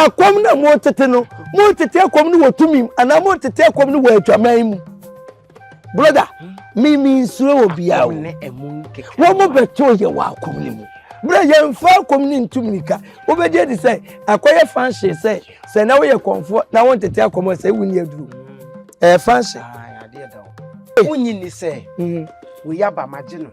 Akɔm na mo tete no, mo tete akɔm no wɔ tumi mu anaa mo tete akɔm no wɔ adwaman mu? Broda, mi mi nsuro wɔ bia o. Wɔn mo bɛto yɛ wɔ akɔm no mu. Berɛ yɛmfa akɔm no ntu mirika. Wobɛgye adi sɛ akɔyɛ fanhye sɛ sɛ na woyɛ kɔmfoɔ na wontete akɔm a sɛ wonni aduro. Ɛyɛ fanhye. Wonyi ni sɛ wei aba magye no,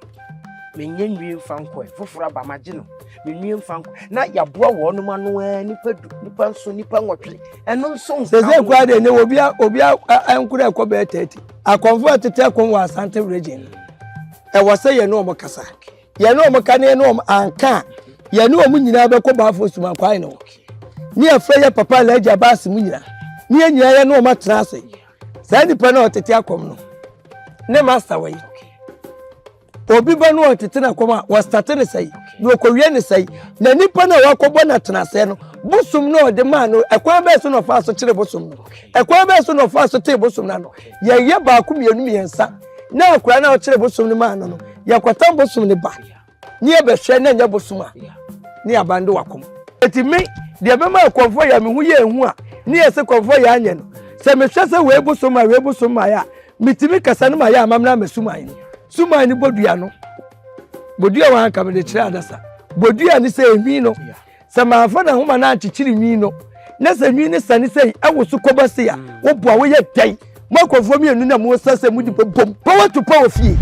menyɛ nwie mfa nkɔɛ, foforɔ aba magye no, menwie mfa nkɔ, na yɛaboa wɔnom ano ara, nipa 10, nipa 7, nipa 8, ɛno nso nka ho. Sɛsɛ koraa deɛ ne obi obi nkora ɛkɔ bɛyɛ 30. Akɔmfoɔ a tete akɔm wɔ Asante Region no, ɛwɔ sɛ yɛne wɔn kasa. Yɛne wɔn ka ne yɛne wɔn anka a, yɛne wɔn nyinaa bɛkɔ Baafo Sumankwae no. Ne yɛfrɛ yɛ papa Alhaji Abbas mu nyinaa. Ne yɛn nyinaa yɛne wɔn atena ase. Saa nipa no a ɔtete akɔm no, ne master wɔ yi. Obi ba no a ɔtete n'akɔm a, wɔstate ne sɛe, na ɔkɔwie ne sɛe. Na nipa no a wakɔbɔ no atenaseɛ no, bosom no a ɔde maa no, ɛkwan bɛɛ so na ɔfaa so kyere bosom no? Ɛkwan bɛɛ so na ɔfaa so tee bosom no ano? Yɛyɛ baako, mmienu, mmiɛnsa, na akwadaa no a ɔkyere bosom no maa no no, yɛkɔtam bosom no ba, ne yɛbɛhwɛ na ɛnyɛ bosom a, ne yɛaban de wakɔm. Eti me, deɛ bɛma akɔmfoɔ yɛ me ho yɛ ehu a, ne yɛ sɛ kɔmfoɔ yɛ anyɛ no. Sɛ mehwɛ sɛ wei bosom ma wei bosom ma yɛ a, metumi kasa no ma yɛ amammerɛ ama suman no. Suman no bodua no. Bodua wɔn anka mede kyerɛ adasa. Bodua ne sɛ enwi no. Sɛ mamfa n'ahoma no ankyekyere nwi no, na sɛ nwi no sane sɛ ɛwo so kɔba sei a, woboa woyɛ dɛn? Mo akɔmfoɔ mmienu na mosa sɛ mode bɛbom power to power fie.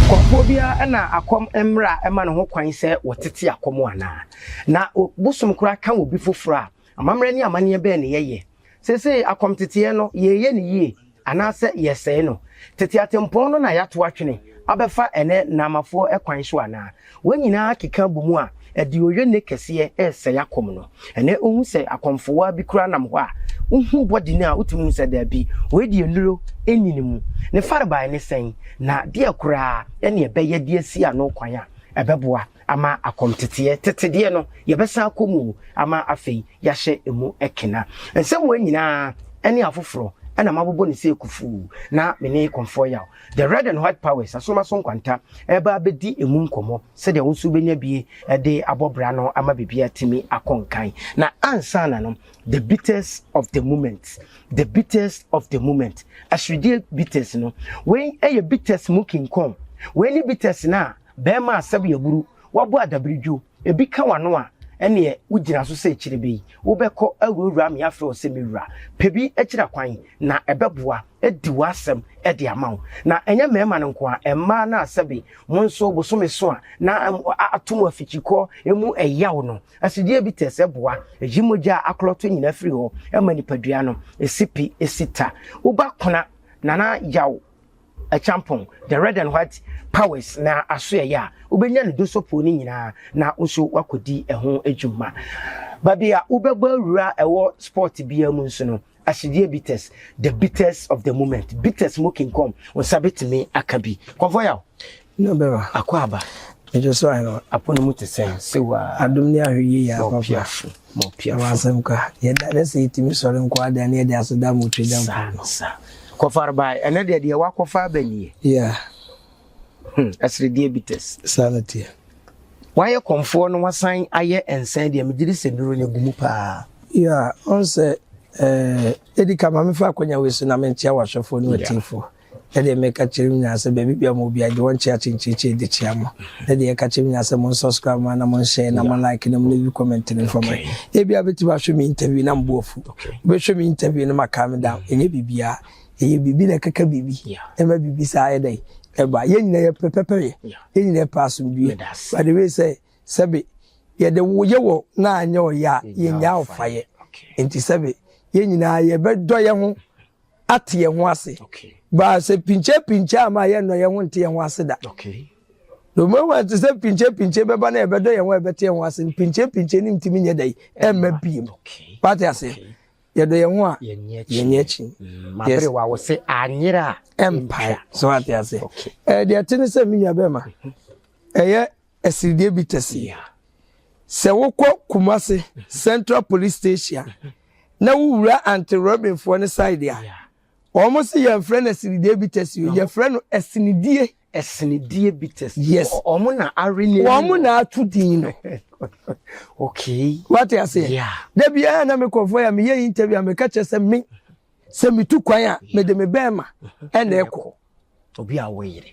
Kɔmfoɔ biara na akɔm mmra ma no ho kwan sɛ wɔtete akɔm anaa? Na bosom koraa ka obi foforɔ a, amammerɛ ne amanneɛ bɛn na yɛyɛ? Seesei akɔmteteɛ no, yɛreyɛ no yie anaasɛ yɛresɛe no? Tete atempɔn no na yɛato atwene abɛfa ɛnnɛ Namafoɔ kwan so anaa? Wɔn nyinaa keka bɔ mu a, ɛde oyone kɛseɛ resɛe akɔm no. Ɛnnɛ wohu sɛ akɔmfowaa bi koraa nam hɔ a, wohu body no a, wotumi hu sɛ daabi, wei deɛ nnuro nni ne mu. Ne farebae ne sɛn? Na deɛ koraa ne ɛbɛyɛ de asi ano kwan a ɛbɛboa ama akɔmteteɛ, tete deɛ no, yɛbɛsan akɔ mu o, ama afei yɛahyɛ emu kena. Nsɛm wei nyinaa ne afoforɔ na mabobɔ no sei kufuu na me ne Kɔmfoɔ Yaw, The Red and White Powers, Asomaso Nkwanta, reba abɛdi emu nkɔmmɔ sɛdeɛ wo nso wobɛnya bi de abɔ bra no ama biribiara atumi akɔ nkan. Na ansa na no, the bitters of the moment, the bitters of the moment, asudeɛ bitters no, wei yɛ bitters mu kinkɔn, wei ne bitters no a bɛrima a sɛbe aburu, wabɔ adabiridwo, ebi ka w'ano a, ɛneɛ wogyina so sɛ akyire bɛ yi, wobɛkɔ awurawura me afrɛ wo sɛ me wura. Pɛ bi akyira kwan, na ɛbɛboa adi w'asɛm de ama wo. Na ɛnyɛ mmarima no nko ara, mmaa no a sɛbe mo nso bosome so a na ato mo afikyikɔ mu ɛyaw no, asidie bi tɛ sɛ boa, ɛyi mogya a aklɔto nyinaa firi hɔ, ɛma nipadua no si pi si ta. Woba kona, Nana Yaw Acheampong, The Red and White Powers na asoɛeɛ a, wobɛnya ne dosɔpuo no nyinaa na wo nso woakɔdi ɛho dwuma. Baabi a wobɛbɔ awura ɛwɔ sport biara mu nso no, Ahyedie bitters, the bitters of the moment, bitters mu kinkɔm, wo nsa bɛtumi aka bi. Kɔmfɔ Yaw. No bɛba. Akɔ aba. Ɛdwo so ayɛ no. Apono mu te sɛn? Se wa. Adom ne ahwɛyie yɛ apapa. Mɔpiafo. Mɔpiafo. Ɛwɔ asɛm ka. Yɛda ne sɛ yɛtumi sɔre nko adeɛ ne yɛde aseda mu twe da mpo no. Sa. Kɔfar bae. Ɛnɛ deɛ deɛ wakɔfa aba nie. Yeah. Aseredeɛ bitters. Saa na teɛ. Wayɛ kɔmfoɔ no wasan ayɛ nsan deɛ megye di sɛ nnuro no gu mu paa. Yeah, ɔn sɛ ɛɛ edi ka ma mefa akɔnya wei so na menkyea w'ahwɛfoɔ ne w'atiefoɔ. Ɛdeɛ meka kyerɛ mu nyinaa sɛ baabi bia mo obi agye wɔn kyea kyenkyenkyen de kyea mo. Ɛdeɛ yɛka kyerɛ mu nyinaa sɛ mo subscribe ma na mo nhyɛ na mo like na mo leave comment no mfa ma. Ebi a bɛtumi ahwɛ me interview na mo bo afu. Wobɛhwɛ me interview no ma calm down. Ɛnyɛ biribiara. Ɛyɛ biribi na ɛkeka biribi. Ɛma biribi saa yɛ dɛn ɛba. Yɛn nyinaa yɛpɛ pɛpɛyɛ. Yɛn nyinaa yɛpɛ asomdwie. By the way sɛ sɛbe yɛde wo yɛ wɔ na anyɛ ɔyɛ a yɛnyaa ɔfayɛ. Nti sɛbe yɛn nyinaa yɛbɛdɔ yɛn ho ate yɛn ho ase. Baa sɛ pinkyɛ pinkyɛ ama yɛnnɔ yɛn ho nte yɛn ho ase da. Noma te sɛ pinkyɛ pinkyɛ bɛba na yɛbɛdɔ yɛn ho a yɛbɛte yɛn ho ase no, pinkyɛ pinkyɛ no ntumi nyɛ dɛn ɛmma biem. Wate ase? Yɛdɔ yɛn ho a yɛnyɛ akyi. Yes. Wa wo se anyera a ɛmpae. So wate ase? Ɛɛ deɛ ɛte ne sɛ me nua bɛrima ɛyɛ asiridie bi tɛsi. Sɛ wokɔ Kumasi Central Police Station na wowura anti-robbing foɔ ne side a. Wɔn se yɛnfrɛ no asinidie bitters o, yɛfrɛ no asinidie. Asinidie bitters. Yes. Wɔn na awe ne. Wɔn na ato din no. Okay. Wate aseɛ? Yeah. Da biara na me kɔfoɔ yɛ meyɛ interview a meka kyerɛ sɛ me sɛ metu kwan a mede me bɛɛma ɛna ɛkɔ. Obi a wɔyere.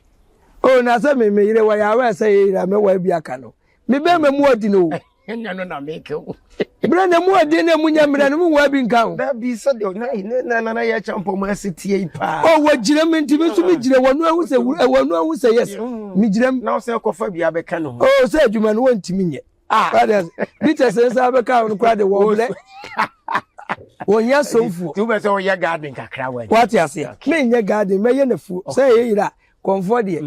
Oh na sɛ me me yere wɔyɛ awɛ sɛ yɛ yere a mɛwɔ bi aka no. Me bɛɛma mu ɔdi no o. Ɛnyɛ no na meka o. Berɛ na mu ɔden na mu nyɛ mmerɛ no mu nwa bi nka ho. Dabi sɛdeɛ na na na na yɛ kyampɔ mu ase tie yi paa. Oh wɔgyina mu nti me nso me gyina wɔn ahu sɛ wɔn ahu sɛ yes me gyina mu. Na ɔsɛ kɔfa bi abɛka ne ho. Oh sɛ adwuma no wɔntumi nyɛ. Ah. Bitter sɛ nsa abɛka ho no koraa de wɔn brɛ. Wɔnyɛ asomfoɔ. Ti wobɛ sɛ wɔyɛ garden kakra wɔ. Wate aseɛ. Menyɛ garden mɛyɛ nafuo sɛ ɛyɛ yira kɔnfoɔ deɛ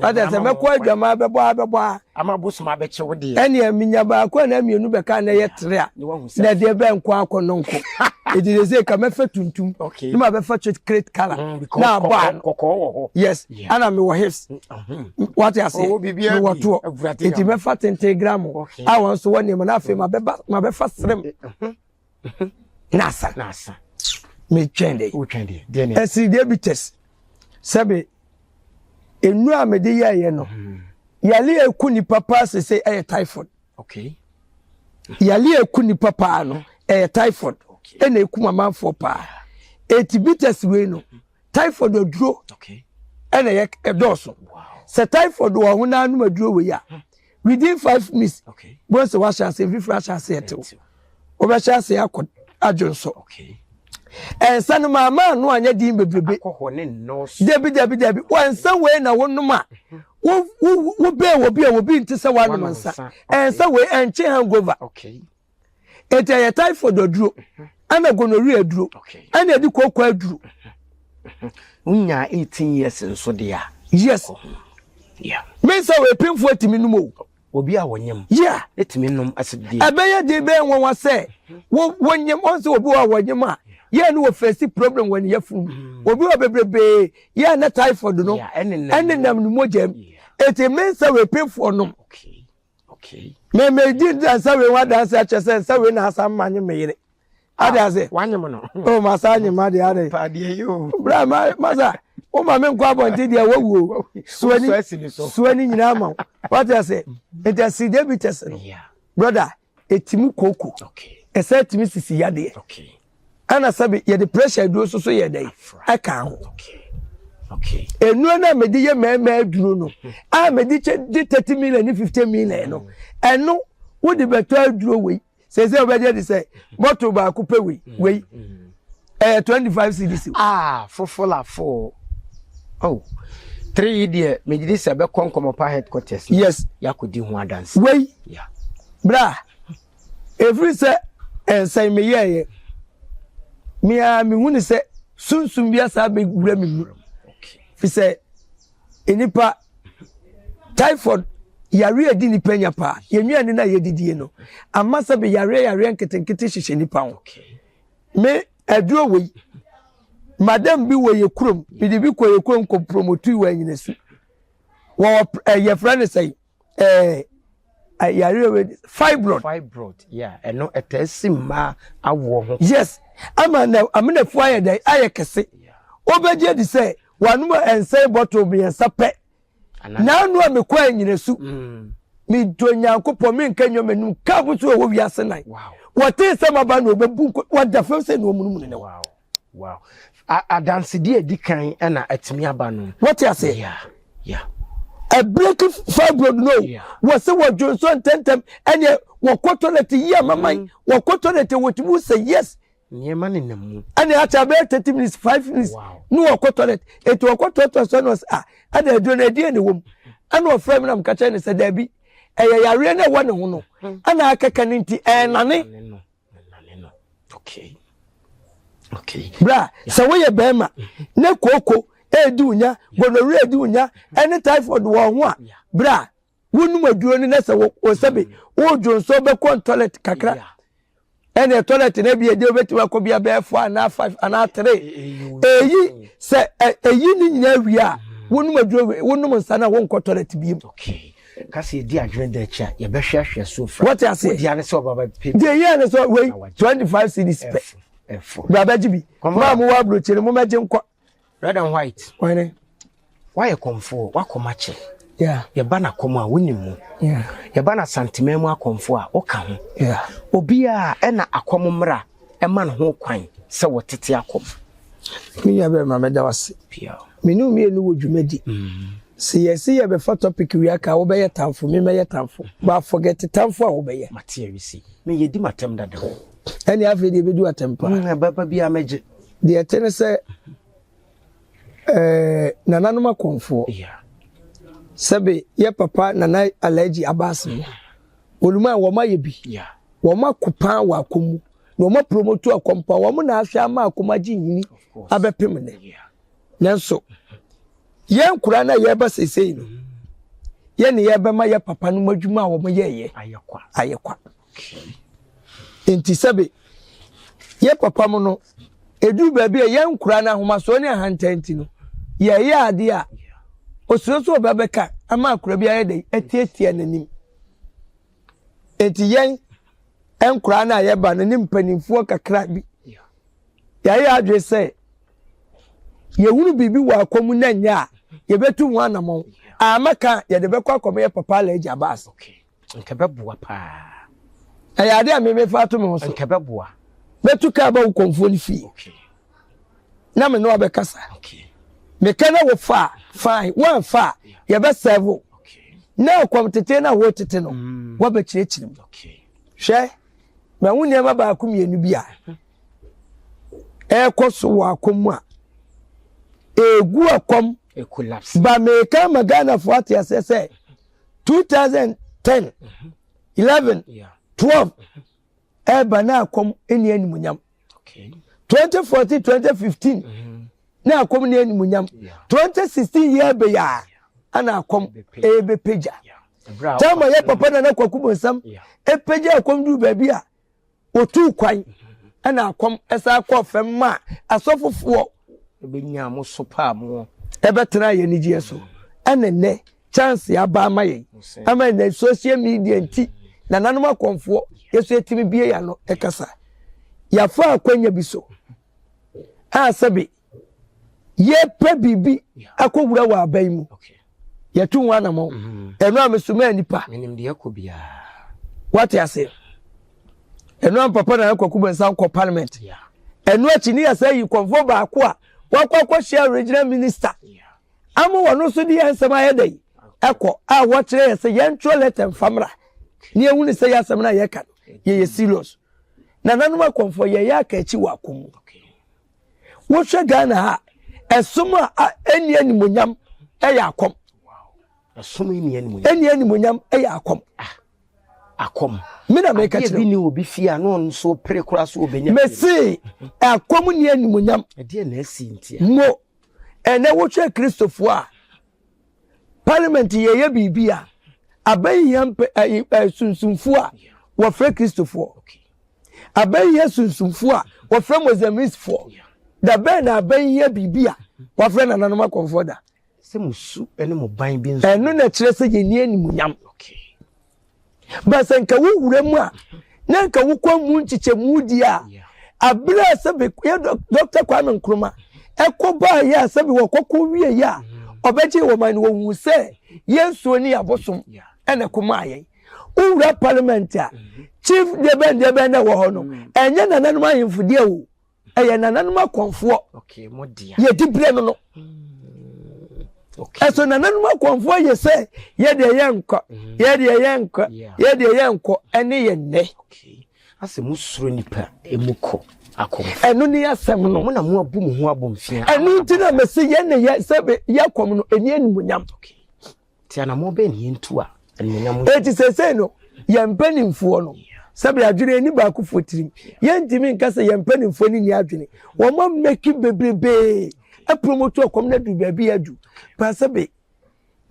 wate sɛ mɛkɔ adwamaa bɛbɔ a bɛbɔ a ama bosom abɛkyɛ wo deɛ ɛneɛ menya baako anaa mmienu bɛka na ɛyɛ tere a na ɛdeɛ bɛn nko akɔ no nko ɛti sɛ sɛ ka mɛfɛ tuntum na ma bɛfa chocolate color mm, na abɔ ano kɔkɔɔ wɔ hɔ yes ana mewɔ hips mm, wate aseɛ mewɔ toɔ ɛti mɛfa tenten gram a wɔn nso wɔ nneɛma na afei mabɛfa serem mm, nasa nasa metwɛn dɛ wotwɛn deɛ deɛ ne ɛsiri deɛ bi tɛs sɛbi nnuro a mede yɛɛyɛ no hmm. yale a eku nipa paa sese ɛyɛ typhoid okay yale a eku nipa paa no ɛyɛ typhoid ɛna eku amanfoɔ paa eti bitters wei no typhoid aduro ɛna ɛyɛ ɛdɔɔso sɛ typhoid wɔ ho n'anum aduro wei a within 5 minutes bó sɛ wahyɛ ase nfifiri ahyɛ ase ɛtew wobɛhyɛ ase akɔ adwo nso ɛnsa no maama ano anyɛ din bebrebe dabi dabi dabi wɔnsa wei na wonom a wo wo wo bɛn wɔ bi a obi nte sɛ wanom nsa ɛnsa wei ɛnkye hangover. Eti ɛyɛ typhoid aduro ɛna gonorrhea aduro ɛna ɛde kooko aduro. Wonya 18 years nso deɛ a. Yes. Yeah. Me nsa wɔ epimfo etimi num o. Obi a wɔnyam. Yeah. Etimi nom asidi. Ɛbɛyɛ den bɛyɛ nwanwa sɛ wo wɔnyam wɔn sɛ obi wɔ a wɔnyam a yɛ no wɔ face problem wɔ ne yafunu mu. Mm. Obi wɔ bebrebee yɛ na typhoid no ɛne nam ne mogya mu. Eti me nsa wɔ epimfo nom. Okay. Okay. Me me di nsa wei ho adanse akyerɛ sɛ nsa wei na asa mma nye me yere. Ah, Ade ase. Wanyem no. Oh, masa nye ma de ade. Pa de yi o. Bra ma masa. Wo ma me nkɔ abɔnten deɛ wawu o. Suani suani nyinaa ma wo. Wate ase. Nti asi diabetes no. Brother, ɛtumi kooko. Ɛsɛ ɛtumi sisi yadeɛ. Ɛna sɛbi yɛde pressure aduro nso so yɛ dɛn ɛka ho. Nnuro no a mede yɛ mmarima aduro no a mede kyɛ de 30 million ne 50 million no ɛno wode bɛtɔ aduro wei sɛ wobɛgye de sɛ bottle baako pɛ wei wei ɛyɛ 25 cedis. Ah, fofolafo. Oh. Three yi deɛ megye di sɛ bɛkɔ nkɔmɔpa headquarters. Yes. Yɛakɔdi ho adanse. Wei. Yeah. Bra ɛfiri sɛ ɛnsɛn meyɛɛyɛ mea mehu ne sɛ sunsum bi asa bɛwura me mu fi sɛ nnipa typhoid yare a ɛdi nipa nya paa yɛn nnuane no a yɛdidie no ama sɛ bɛ yareɛ yareɛ nketenkete hyehyɛ nipa ho me aduro wei madam bi wɔ yɛ kurom mede bi kɔ yɛ kurom kɔ promote wɔ anyinasu wɔwɔ ɛyɛ frɛ no sɛ ɛɛ yareɛ wei fibroid. Fibroid, yeah, ɛno ɛtaa si mmaa awoɔ ho. Yes, ama na amenafu ayɛ dɛ ayɛ kɛse. Wobɛgye adi sɛ wanom ɛnsɛn bottle mmiɛnsa pɛ. N'ano a mekɔ anyinasu. Medɔ Nyankopɔn menka nnwa m'anum ka bo so ɛwɔ wiase nan. Wɔtee sɛ maba na ɔbɛbu nko wɔda fam sɛ na ɔmunumunu ne ho. Wow. Adansedi a edi kan na atumi aba no. Wɔte ase. Yeah. Yeah. Ɛbreki fibroid no. Wɔsɛ wɔdwo nso ntɛntɛm ɛneɛ wɔkɔ toilet yi amaman wɔkɔ toilet wɔtumi sɛ yes. Nneɛma nenam mu. Ɛne akyɛ abɛyɛ 30 minutes 5 minutes ne wɔkɔ toilet eti wɔkɔ toilet sɛ no ɔsɛ ah ɛna aduro no ɛdeɛ na ɛwɔ mu ɛna ɔfrɛ mi na mo ka kyerɛ ne sɛ daabi ɛyɛ yareɛ no ɛwɔ ne ho no ɛna akeka ne nti ɛnane. Okay. Okay. Bra, sɛ woyɛ bɛrima ne kooko edi wo nya, gonorrhea edi wo nya, ɛne typhoid wɔ ho a, bra, wonum aduro no na sɛ wo sɛbe wodwo nso bɛkɔ toilet kakra. Ɛne toilet na bi edi wobɛtumi akɔ bi abɛyɛ four anaa five anaa three. Eyi sɛ eyi ne nyinaa wie a, wonum aduro wonum nsa na wonkɔ toilet biem. Okay. Kasi edi adwene da akyi a yɛbɛhwɛ ahwɛ so fra. Wɔte aseɛ. Wodi ane sɛ ɔba bɛ pɛ. Deɛ yɛ ne sɛ wei 25 cedis pɛ. Ɛfo. Bra bɛgye bi. Maa mo wɔ aburokyire mo mɛgye nkɔ. Red and white. Ɔhene. Woayɛ kɔmfoɔ, woakɔm akyɛ. Yeah. Yɛba no akɔm a, wonim mu. Yeah. Yɛba no Asanteman mu akɔmfoɔ a, woka ho. Yeah. Obiara ɛna akɔm mmra ɛma no ho kwan sɛ wɔtete akɔm. Me nua bɛrima mɛda wo ase. Me ne wo mmienu wɔ dwumadi. Sɛ yɛse yɛbɛfa topic wei aka a, wobɛyɛ tamfo, me mɛyɛ tamfo. But forget tamfo a wobɛyɛ. Mate awisi. Me yɛdi m'atɛm dada. Ɛne afei deɛ ɛbɛdu atɛm paa. Ɛbɛba biara mɛgye. Deɛ ɛte ne sɛ ɛɛ nananom akɔmfoɔ. Sɛbe yɛ papa Nana Alhaji Abbas no, wɔn a wɔn ayɛ bi. Wɔn ako paa wɔ akɔm mu. Na wɔn apromoto akɔm paa. Wɔn na ahwɛ ama akɔm agye nhini abɛpem nnɛ. Nanso yɛn nkwadaa no a yɛreba seesei no, yɛn ne yɛbɛma yɛ papa no mu adwuma a wɔn yɛɛyɛ ayɛ kwa. Nti sɛbe yɛ papa mu no, ɛduru baabi a yɛn nkwadaa no ahomasoɔ ne ahantan nti no, yɛyɛ adeɛ a osuro sɛ ɔba bɛka ama akwadaa bi ayɛ dɛn atiatia n'anim. Nti yɛn nkwadaa no a yɛba no ne mpanimfoɔ kakra bi yɛayɛ adwene sɛ yɛhunu biribi wɔ akɔ mu na nyɛ a yɛbɛtu ho anammɔn. Ama ka yɛde bɛkɔ akɔmɛyɛ papa Alhaji Abbas. Nka bɛboa paa. Ɛyɛ ade a memefa ato me ho so. Nka bɛboa. Mɛtu kaa ba wo kɔmfoɔ no fie. Na me ne wabɛkasa. Meka na wofa a, fine. Woamfa a, yɛbɛsɛve Na akɔm tete no a wotete no, mm. woabɛkyerɛkyerɛ mu. Hwɛ, mahu nneɛma baako mmienu bi a ɛrekɔ so wɔ akɔm mu a ɛgu akɔm ba meka ma Ghanafoɔ ate aseɛ sɛ 2010 11 12 ɛreba na akɔm nni animuonyam 2014 2015 na akɔm nni animuonyam 2016 yɛ bɛyɛ a ana akɔm ɛbɛpagya tama yɛ papa nana kwaku bonsam ɛpagya akɔm duru baabi a Wɔtuu kwan na akɔm san kɔɔ fam maa asɔfofoɔ. Bɛnyaa mo so paa mo. Ɛbɛtenaa yɛn anigyeɛ so. Ɛna nnɛ chance aba ama yɛn. Ama nnɛ social media nti nananom akɔmfoɔ yɛ so yɛtumi bie yɛn ano ɛkasa. Yɛafa akwanya bi so a sɛbe yɛpɛ biribi akɔwura wɔ aban mu yɛto ho anamɔ mm-hmm. ɛno a mesomaa nipa wate ase ɛno a papa na akwaku bɛnsa nkɔ parliament ɛno akyi ne yɛsɛ yi kɔmfoɔ baako a wakɔ akɔhyia regional minister ama wɔn nso de yɛn nsɛm ayɛ dɛ ɛkɔ a wɔkyerɛ yɛ sɛ yɛntwerɛ lɛtɛ mfamra ne yɛhu ne sɛ yɛ asɛm no a yɛka no yɛyɛ serious nananom akɔmfoɔ yɛyɛ aka akyi wɔ akɔ mu Wohwɛ Ghana ha a, ɛsom a ɛnni animonyam yɛ akɔm. Ɛsom ɛnni animonyam. Ɛnni animonyam yɛ akɔm. Ah, akɔm. Me na meka kyerɛ. Adeɛ bi ni obi fie a na ɔno nso pere koraa so obenya. Mese akɔm ni animonyam. Ɛdeɛ na asi ntia. Mo, ɛnɛ wohwɛ Kristofoɔ a, parliament yɛyɛ biribi a, abɛn hia mpɛ ɛyi ɛ sunsumfoɔ a wɔfrɛ Kristofoɔ. Okay. Abɛn hia sunsumfoɔ a wɔfrɛ Mozambiquefoɔ. Da bɛn na abɛn hia biribi a wɔafrɛ nananom akɔmfoɔ da? Sɛ mo su ne mo ban bi nso. Ɛno na ɛkyerɛ sɛ yɛnni animuonyam. Ba sɛ nka wo wura mu a na nka wokɔ mu nkyekyɛmu di a abere a sɛbi yɛ Dr. Kwame Nkrumah ɛkɔ baa yɛ a sɛbi wɔkɔkɔ wie yɛ a ɔbɛgye wɔn man no wɔhu sɛ yɛn nsuo ne yɛn abosom ɛna ɛko maa yɛn. Wowura parliament a chief deɛ bɛn deɛ bɛn na ɛwɔ hɔ no ɛnyɛ nananom ahemfo deɛ o ɛyɛ nananom akɔmfoɔ yɛdi berɛ no no ɛso nananom akɔmfoɔ yɛ sɛ yɛdeɛ yɛnkɔ yɛdeɛ yɛnkɔ yɛdeɛ yɛnkɔ ɛne yɛ nnɛ asɛ mo suro nipa emu kɔ akɔmfo ɛno ne asɛm no mo na mo abu mo ho abɔmfia ɛno nti na mese yɛn ne yɛ sɛ yɛkɔm no ɛni animuonyam Nti anammɔn bɛn na yɛntu a animuonyam Enti seesei no, yɛn mpanimfoɔ no, sɛbe adwene nni baakofoɔ tirim. Yɛntumi nka sɛ yɛn mpanimfoɔ no nni adwene. Wɔn ameki bebrebee apromoto ɔkɔm no aduru baabi a adu. Paa sɛbe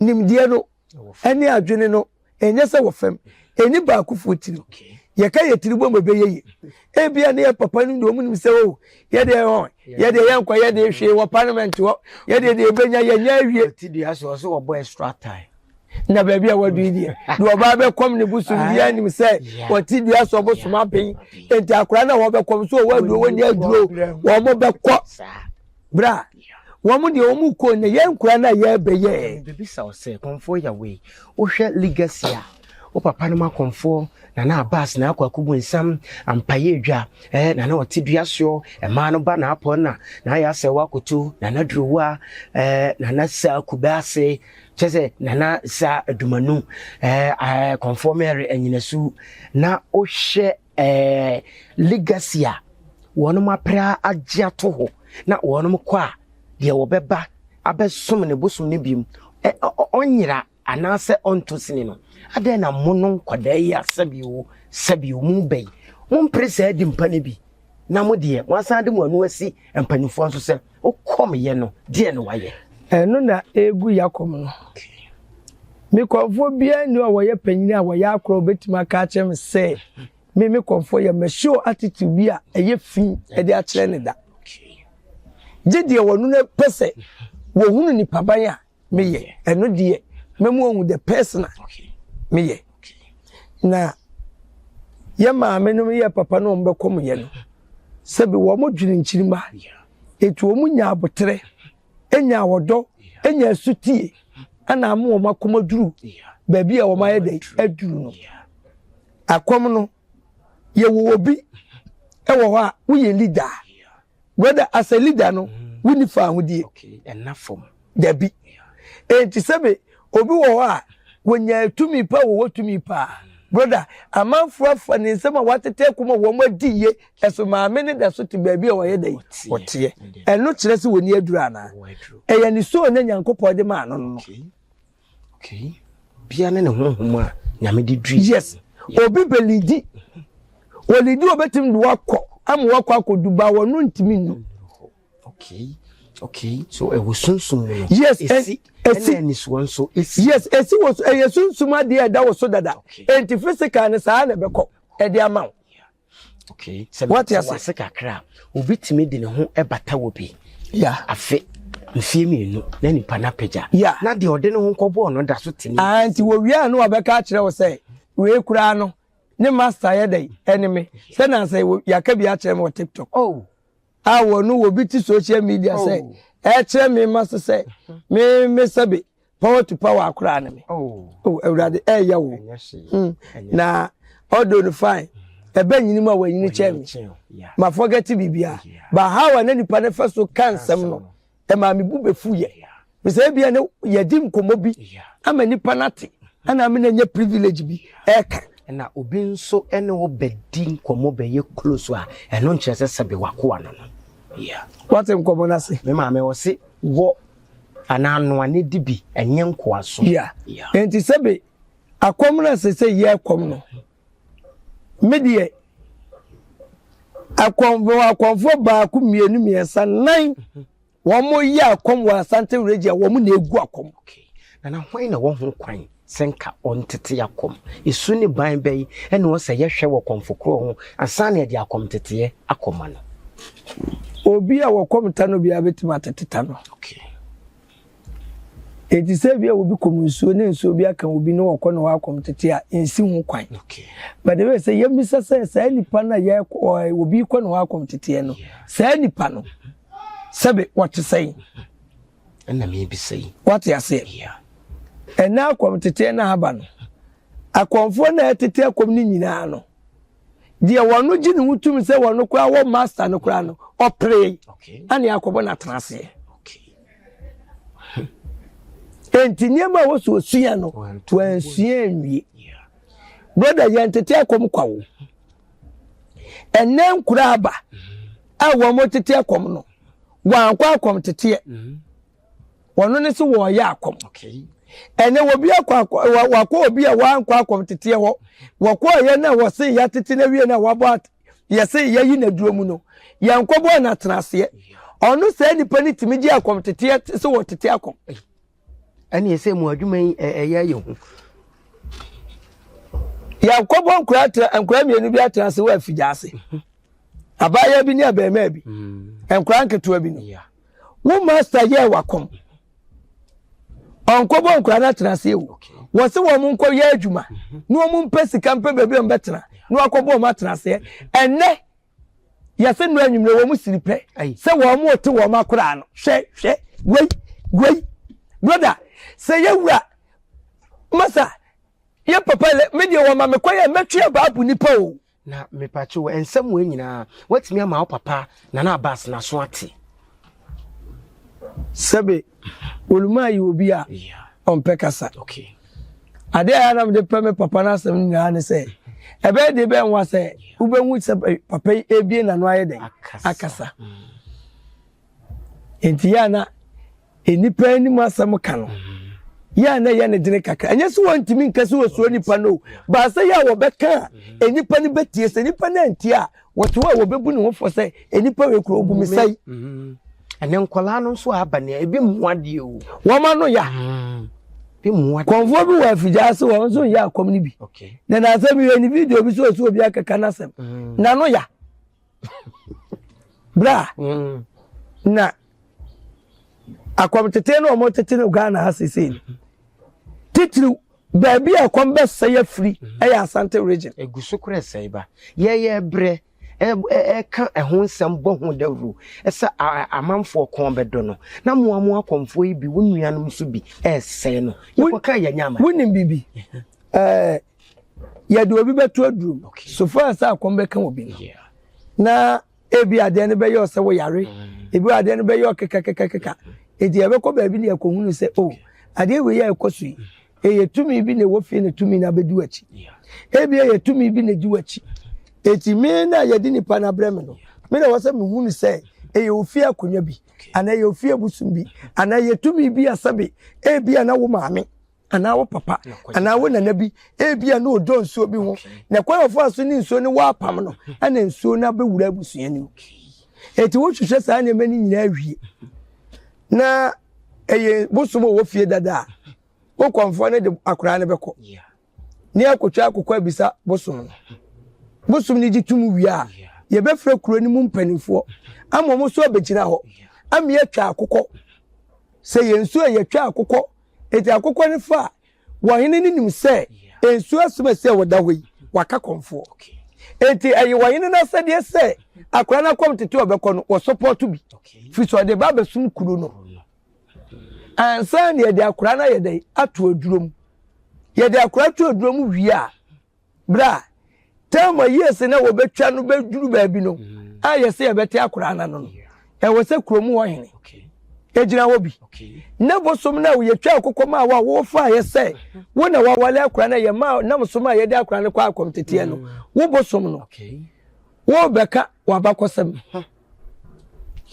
nimdeɛ no ne adwene no ɛnyɛ sɛ wɔ fam. Ɛnni baakofoɔ tirim. Yɛka yɛ tiri bom ɛbɛyɛ yie. Ebia ne yɛ papa no deɛ wɔn nim sɛ o oh, yɛ deɛ hɔn yɛ deɛ yɛnkɔ yɛ deɛ hwee wɔ parliament hɔ yɛ deɛ deɛ ebenya yɛnyɛ awie. Ti dua so ɔso wɔbɔ extra time. Na baabi a wadu yi deɛ deɛ ɔbaa bɛkɔm ne bosom biara nim sɛ wɔte dua so ɔbosom aben nti akwadaa no a wɔbɛkɔm so ɔwɔ aduro wɔnni aduro wɔn bɛkɔ bra. Wɔn deɛ wɔn kɔ na yɛn nkura no a yɛrebɛyɛ. Mebisa wo sɛ, Kɔmfoɔ Yawei, wohwɛ legacy a wo papa nom akɔmfoɔ, Nana Abbas, Nana Kwaku Bonsam, Ampaye Adwa, eh, Nana Ɔte Dua Soɔ, mmaa no ba Naapɔ na Nana Yasɛwa Akoto, Nana Duruwa, eh, Nana Saa Kubease, kyɛ sɛ Nana Saa Adumanu, eh, eh, Kɔmfoɔ Mary Anyinasu, na wohwɛ eh, legacy a wɔnom apra agye ato hɔ na wɔnom kɔ a deɛ wɔbɛba abɛsom ne bosom no biom ɔnyera anaasɛ ɔnto sini no adɛn na mo no nkwadaa yi a sɛbio sɛbio mu bɛyi mompere saa di mpa no bi na mo deɛ moasan de mo ano asi mpanimfoɔ nso sɛ wokɔm yɛ no deɛ no wayɛ. Ɛno na ɛregu yakɔm no. Me kɔmfoɔ biara nni hɔ a wɔyɛ panyin a wɔyɛ akora a wɔbɛtumi aka akyerɛ me sɛ me me kɔmfoɔ yɛ mature attitude bi a ɛyɛ fi de akyerɛ ne da. Gye deɛ wɔno no pɛ sɛ wɔhunu nipaban a meyɛ ɛno deɛ mɛmu ɔhu the person a meyɛ. Na yɛ maame nom yɛ papa no wɔn bɛkɔm yɛ no sɛbi wɔn dwene nkyirimma etu wɔn nya aboterɛ. nya ɔdɔ, nya asutie, ɛna ama wɔn akɔm aduru baabi a wɔn ayɛ dɛ aduru no. Akɔm no, yɛwɔ obi wɔ hɔ a woyɛ leader. Brother, as a leader no, wonni fa ahodie. Dabi. Enti sɛbe obi wɔ hɔ a wɔnya tumi pa wɔwɔ tumi paa. Brother, amanfoɔ afa ne nsɛm a wɔatete akɔm a wɔn adi yie Ɛso maame no da so te baabi a ɔyɛ dɛn? Ɔteɛ. Ɛno kyerɛ sɛ wɔni aduru anaa? Ɛyɛ ne soul na Nyankopɔn de maa no no. Okay. Bia ne ne honhom a Nyame de dui. Yes. Obi bɛlidi. Wɔlidi obetumi de wakɔ ama wakɔ akɔdu ba wɔn ntumi nnu. Okay. Okay. So ɛwɔ sunsum mu no. Yes. Esi ɛna anisoɔ nso esi. Yes, esi wɔ so ɛyɛ sunsum adeɛ a ɛda wɔ so dada. Enti physical no saa na ɛbɛkɔ ɛde ama wo. Okay. Sɛ mete wase kakra a, obi tumi de ne ho bata wɔ bi. Yeah. Afe mfie mmienu na nipa no apagya. Yeah. Na deɛ ɔde ne ho kɔbɔɔ no da so te ne. Ah, nti wɔwie a no wabɛka akyerɛ wo sɛ wei koraa no ne master yɛ dɛn ɛne me sɛ nansa yɛaka bi akyerɛ me wɔ TikTok. Oh. A wɔno wɔ bi te social media sɛ oh. ɛkyerɛ me ma so sɛ me me sɛbe power to power akoraa ne me oh, oh awurade ɛyɛ wo na ɔdɔ no fine ɛbɛ nyini mu a wɔnyini kyɛn me ma forget biribiara but how a na nipa no fɛ so ka nsɛm no ɛmaa me bu bɛfu yɛ mesɛ ebia ne yɛdi nkɔmmɔ bi ama nipa no ate ɛna ame na nya privilege bi ɛka na obi nso ne wo bɛdi nkɔmmɔ bɛyɛ close a ɛno nkyerɛ sɛ sɛbe wakoa no no wate nkɔmmɔ no ase me maame wɔ se wɔ Anaa noa ne di bi, ɛnyɛ nkoasom. Yeah. Enti sɛbe akɔm no ɛsɛ sɛ yɛ kɔm no. Me deɛ akɔm akɔmfoɔ baako mmienu mmiɛnsa nan wɔn yɛ akɔm wɔ Asante region wɔn na egu akɔm. Okay. Nana hwan na wɔ ho kwan sɛ nka ɔntete akɔm? Esu ne ban bɛyi ɛna ɔsɛ yɛhwɛ wɔ kɔmfo korɔ ho ansa na yɛde akɔm teteɛ akɔma no? Obi a wɔkɔm ta no biara bɛtumi atete ta no. Okay. Enti sɛ bi a obi kɔm nsuo ne nsuo bi aka obi ne wɔkɔ ne hɔ akɔm tete a, nsi ho kwan. Okay. But the way sɛ yɛmmisa sɛ saa nipa no a yɛkɔ obi kɔ ne hɔ akɔm teteɛ no, saa nipa no sɛbe wɔte sɛn? Ɛna mebisa yi. Wate aseɛ? Yeah. Ɛnɛ akɔm teteɛ no aba no, akɔmfoɔ no a ɛtete akɔm no nyinaa no, deɛ wɔn gye ne ho tum sɛ wɔn koraa wɔ master no koraa no ɔpere ɛne akɔbɔ no atena aseɛ enti nneɛma a wɔsɔ osua no wɔnsua nwie broda yɛn tete akɔm kwa wo ɛnɛ nkura aba a wɔn tete akɔm no wɔankɔ akɔm teteɛ. Mm-hmm. Wɔno ne se wɔɔyɛ akɔm. Ɛnɛ wɔbi akɔ wakɔ obi a wankɔ akɔm teteɛ hɔ. Wɔkɔɔyɛ no a wɔse yɛatete no awie no a wabɔ yɛse yɛyi no aduro mu no, yɛnkɔbɔɔ no atenaseɛ. Ɔno saa nipa no tumi gye akɔm teteɛ sɛ wɔtete akɔm. Ɛne ɛsɛ mu adwuma yi ɛyɛ yɛ hu. Yɛnkɔbɔ nkora mmienu bi atena ase wɔ afigya ase. Abaayewa bi ne abarimaa bi. Nkora nketewa bi no. Wo master yɛɛ wakɔm. Ɔnkɔbɔ nkwadaa no atena ase o. Wɔse wɔn nkɔ yɛ adwuma na wɔn mpɛ sika mpɛ baabi a wɔn bɛtena na wakɔbɔ wɔn atena aseɛ. Ɛnɛ yɛse nnora anwummerɛ wɔn siri pɛ sɛ wɔn te wɔn akoraa no. Hwɛ hwɛ. wei wei broda sɛ yɛwura masa yɛ papa lɛ me deɛ wɔma me kwan a mɛtwe abaabu nipa o. Na mepatwo nsɛm wei nyinaa watumi ama wo papa Nana Abbas n'aso ate. Sɛbe Olumaa yɛ obi a ɔmpɛ kasa. Okay. Adeɛ a na mede pɛ me papa no asɛm nyinaa ne sɛ ɛbɛyɛ deɛ bɛyɛ nwa sɛ wobɛhu sɛ papa yi ebie n'ano ayɛ dɛn akasa. Nti yɛ a na nnipa anim asɛm ka no yɛ a na ɛyɛ ne dene kakra. Ɛnyɛ sɛ wɔntumi nka sɛ wɔsuro nipa no o, baasa yɛ a wɔbɛka a nnipa no bɛtie. Sɛ nnipa no antie a, wɔte hɔ a wɔbɛbu ne ho fɔ sɛ nnipa wei kura obu me sɛe. Ɛnɛ nkwadaa no nso aba nea ebi mmoa deɛ o. Wɔn ano ya. Ebi mmoa deɛ. Kɔnfoɔ bi wɔ afigya ase wɔn nso nyɛ akɔm no bi. Na n'asɛm yɛ ne video bi so osi obi akeka n'asɛm. N'ano ya. Bra. Na akɔm tete no wɔn tete no Ghana ha sese no. Titiriw baabi a ɛkɔm bɛsɛe afiri ɛyɛ Asante region. Egu so kora ɛsɛe ba. Yɛyɛ brɛ ɛka ɛho nsɛm bɔ ho dawuro sɛ amanfoɔ kɔn bɛdɔ no na mo a mo akɔmfoɔ yi bi wo nuanom nso bi ɛresɛe no yɛkɔka yɛnyɛ ama. Wonim biribi ɛɛ yɛde obi bɛto aduro mu so far sɛ akɔm bɛka obi no na ebi adeɛ no bɛyɛ ɔsɛ wo yare mm. ebi adeɛ no bɛyɛ ɔkekakekakeka eti yɛbɛkɔ baabi na yɛkɔhunu sɛ o oh, adeɛ wei yɛ ɛkɔ so yi ɛyɛ tumi bi na ɛwɔ fie na tumi na abɛdi w'akyi ebi ɛyɛ tumi bi na ɛdi w'akyi eti me na yɛde nipa no abrɛ me no me na wɔsɛ mehunu sɛ ɛyɛ ofie akonnwa bi anaa ɛyɛ ofie abosom bi anaa ɛyɛ tumi bi asɛbe ebi a na wo maame anaa wo papa anaa wo nana bi ebi a na ɔdɔ nsuo bi ho na kwan a ɔfa so ne nsuo no wɔ apam no ɛna nsuo no abɛwura abusua no mu eti wohwehwɛ saa nneɛma no nyinaa wie na ɛyɛ bosom a ɔwɔ fie dada a wo kɔnfoɔ no de akwaraa no bɛkɔ ne akɔtwa akokɔ abisa bosom no bosom no gye tum wie a yɛbɛfrɛ kuro no mu mpanimfoɔ ama wɔn nso abɛgyina hɔ ama yɛatwa akokɔ sɛ yɛn nsuo a yɛtwa akokɔ eti akokɔ no fa a wɔhene no nim sɛ nsuo asɛm asi a wɔda hɔ yi waka kɔnfoɔ eti ɛyɛ wɔhene no asɛdeɛ sɛ akwaraa no akɔm tete ɔbɛkɔ no wɔsɔpɔto bi firi sɛ ɔde ba abɛsom kuro no Ansa na yɛde akwadaa no ayɛ dɛn ato aduro mu. Yɛde akwadaa to aduro mu wie a, berɛ a tɛm a years na wɔbɛtwa no bɛduru baabi no a yɛsɛ yɛbɛte akwadaa no ano no, ɛwɔ sɛ kurom hɔ hene ɛgyina hɔ bi. Na bosom no a yɛtwa akokɔ maa wo a wofaeɛ sɛ wo na wawale akwadaa no a yɛma nam so ma yɛde akwadaa no kɔ akɔmteteɛ no, wo bosom no, worebɛka w'abakɔsɛm.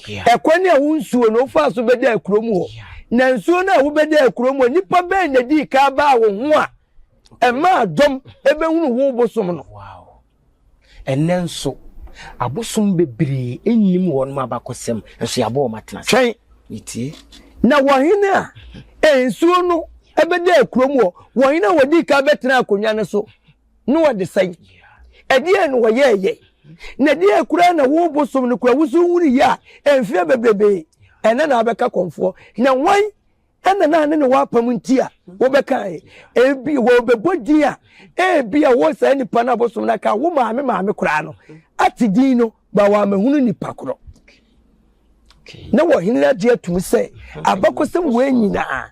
Ɛkwan a wo nsuo no wofaa so bɛdaa kurom hɔ. Na nsuo no a wobɛdaa kurom hɔ, nnipa bɛn na dii kan baa wo ho a ɛmaa dɔm ɛbɛhunu wo bosom no? Ɛnnɛ nso, abosom bebree nnim wɔn abakɔsɛm, nso yɛabɔ wɔn atena ase. Twɛn. Metie. Na wɔhene a nsuo no ɛbɛdaa kurom hɔ, wɔhene a wɔdii kan bɛtena akonnwa no so na wɔde sɛn? Ɛdeɛn na wɔyɛɛyɛ? Na ɛdeɛn koraa na wo bosom no koraa woso hunu yɛ a mfeɛ bebrebe ɛnɛ na abɛka kɔmfoɔ? Na wɔn ɛna na ne ne wɔ apam nti a wobɛkae? Ebi wɔbɛbɔ din a ebi a wɔ saa nipa no abosom no aka wo maame maame koraa no ate din no ba wɔamahunu nipa korɔ. Na wɔhene no agye atum sɛ abakɔsɛm wei nyinaa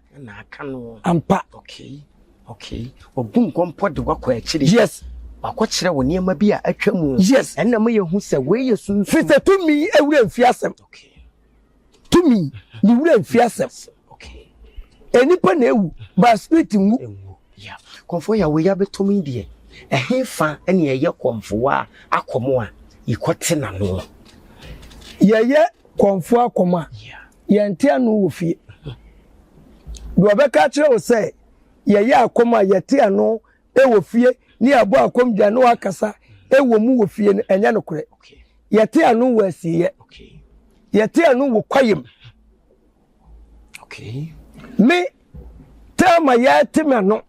ampa. Okay. Okay. Wabu nkɔmpɔ de wakɔ akyiri. Yes. Wakɔkyerɛ wo nneɛma bi a atwa mu. Yes. Ɛnna ma yɛhu sɛ wei yɛ sunsum. Firi sɛ tumi awura mfi asɛm. Okay. Tumi ne wura mfi asɛm. Okay. Nnipa na ewu, ba spirit nwu. Ewu. Yeah. Kɔmfoɔ yɛ wei abɛtɔ mi deɛ. Ɛhe fa ɛne ɛyɛ kɔmfoɔ a akɔm a yɛkɔte n'ano. Yɛyɛ kɔmfoɔ akɔm a yɛnte ano wɔ fie. Deɛ ɔbɛka akyerɛ wo sɛ yɛyɛ akɔm a yɛte ano wɔ fie ne yɛabɔ akɔm dwa ne wakasa wɔ mu wɔ fie no, ɛnyɛ nokorɛ. Yɛte ano wɔ asieeɛ. Yɛte ano wɔ kwaeɛ mu. Me, tɛma yɛte me ano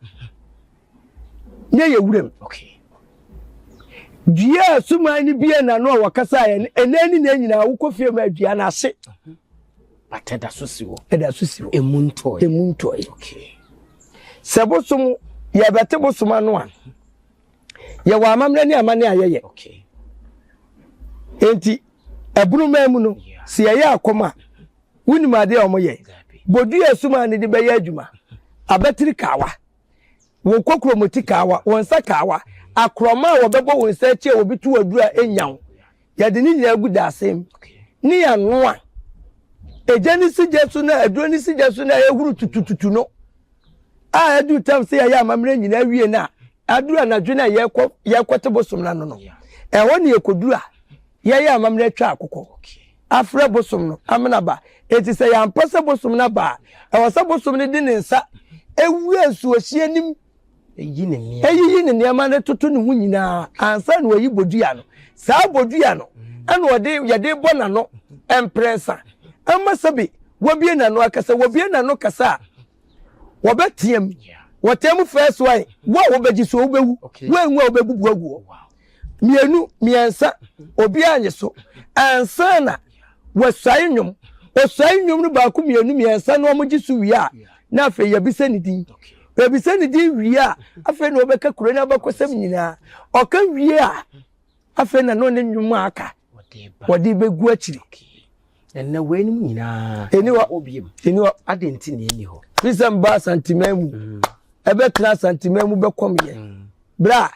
ne yɛ wuram. Dua a suman no bie n'ano a wɔkasa yɛ no, ɛnɛ ne nɛ nyinaa wokɔ fie ma dua no ase. But ɛda so si hɔ. Ɛda so si hɔ. Emu ntɔe. Emu ntɔe. Okay. Sɛ bosom yɛbɛte bosom ano a, yɛwɔ amammerɛ ne amanne a yɛyɛ. Okay. Enti ɛbunuman mu no, sɛ yɛyɛ akɔm a, Wonim adeɛ a wɔyɛ? Bodua sum a ne de bɛyɛ adwuma. Abatiri kawa. Wo kokuromoti kawa, wo nsa kawa, akorɔma a wɔbɛbɔ wo nsa akyi a wɔbi to aduru a ɛnya wo. Yɛde ne nyinaa gu daasɛm mu. Ne yɛanoa. Egya no si gya so na aduro no si gya so na ɛhuru tutututu no. A aduru tam sɛ yɛyɛ amammerɛ nyinaa wie no a, aduru anadwo no a yɛkɔ yɛkɔte bosom no ano no. Ɛhɔ ne yɛkɔduru a yɛyɛ amammerɛ atwa akokɔ afrɛ bosom no amena ba. Enti sɛ yɛampɛ sɛ bosom no aba a, ɛwɔ sɛ bosom no de ne nsa ewura nsuohyeɛ no mu eyiyi ne nneɛma no toto ne ho nyinaa ansa na wayi bodua no. Saa bodua no ɛna ɔde yɛde bɔ n'ano mprɛnsa ama sɛbi wabie n'ano akasa. Wabie n'ano kasa a, wɔbɛteam. Wɔteam first one, wo a wobɛgye so wobɛwu, woanwu a wobɛbubu agu hɔ. Mmienu, mmiɛnsa, obiara nye so ansa na wɔasuae nnwom. Ɔsuae nnwom no baako, mmienu, mmiɛnsa na wɔgye so wie a, na afei yɛbisa ne din. Yɛbisa ne din wie a, afei na ɔbɛka kuro no abakɔsɛm nyinaa. Ɔka wie a, afei na no ne nnwom a aka wɔde bɛgu akyiri. Ɛnna weinom nyinaa ɛni hɔ ɛni hɔ. Adɛn nti na ɛni hɔ? Fi sɛ mba Asanteman mu ɛbɛtena Asanteman mu bɛkɔm yɛ berɛ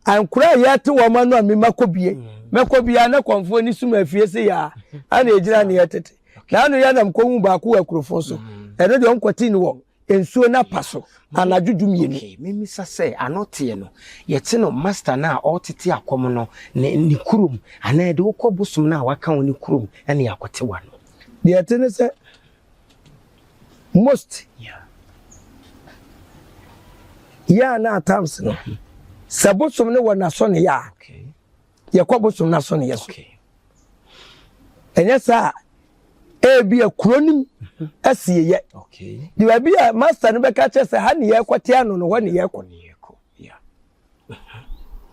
a Ankora a yɛte wɔn ano a mema kɔ bie mɛkɔ bia na kɔnfoɔ ni sum afie se yaa ana ɛgyina ne yɛtete na ano yɛ nam kɔhu baako wɔ akurofo so ɛno deɛ ɔnkɔte ne wɔ nsuo no apa so anadwo 12. Okay, memisa sɛ ano teɛ no yɛte no master no a ɔretete akɔm no ne ne kurom anaa yɛde wokɔ bosom no a waka wo ne kurom ɛne yɛakɔte w'ano? Deɛ ɛte ne sɛ most yɛ a na at times no sɛ bosom no wɔ n'asɔneyɛ a yɛkɔ bosom no asɔneyɛ so. Ɛnyɛ saa a ebi a kuro no mu asieyɛ de baabi a master no bɛka kyerɛ sɛ ha ne yɛkɔte ano no hɔ ne yɛkɔ.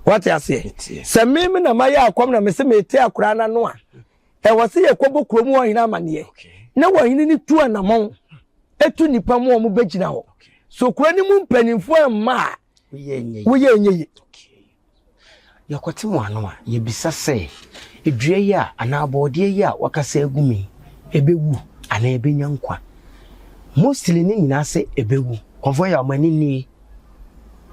Wate aseɛ? Sɛ meme na mayɛ akɔm na mese mete akora no ano a, Ɛwɔ sɛ yɛkɔbɔ kurom hɔ hene amanneɛ na ɔhene no tu anammɔn tu nnipa ma wɔbɛgyina hɔ. So kuro no mu mpanimfoɔ amma a, woyɛ ɛnyɛ ye. Yɛkɔte mo ano a, yɛbisa sɛ, Dua yi a anaa borɔdeɛ yi a wɔakasa agu mu yi, ɛbɛwu anaa ɛbɛnya nkwa? Mostly ne nyinaa sɛ ɛbɛwu. Kɔmfoɔ Yaw, m'ani nnie.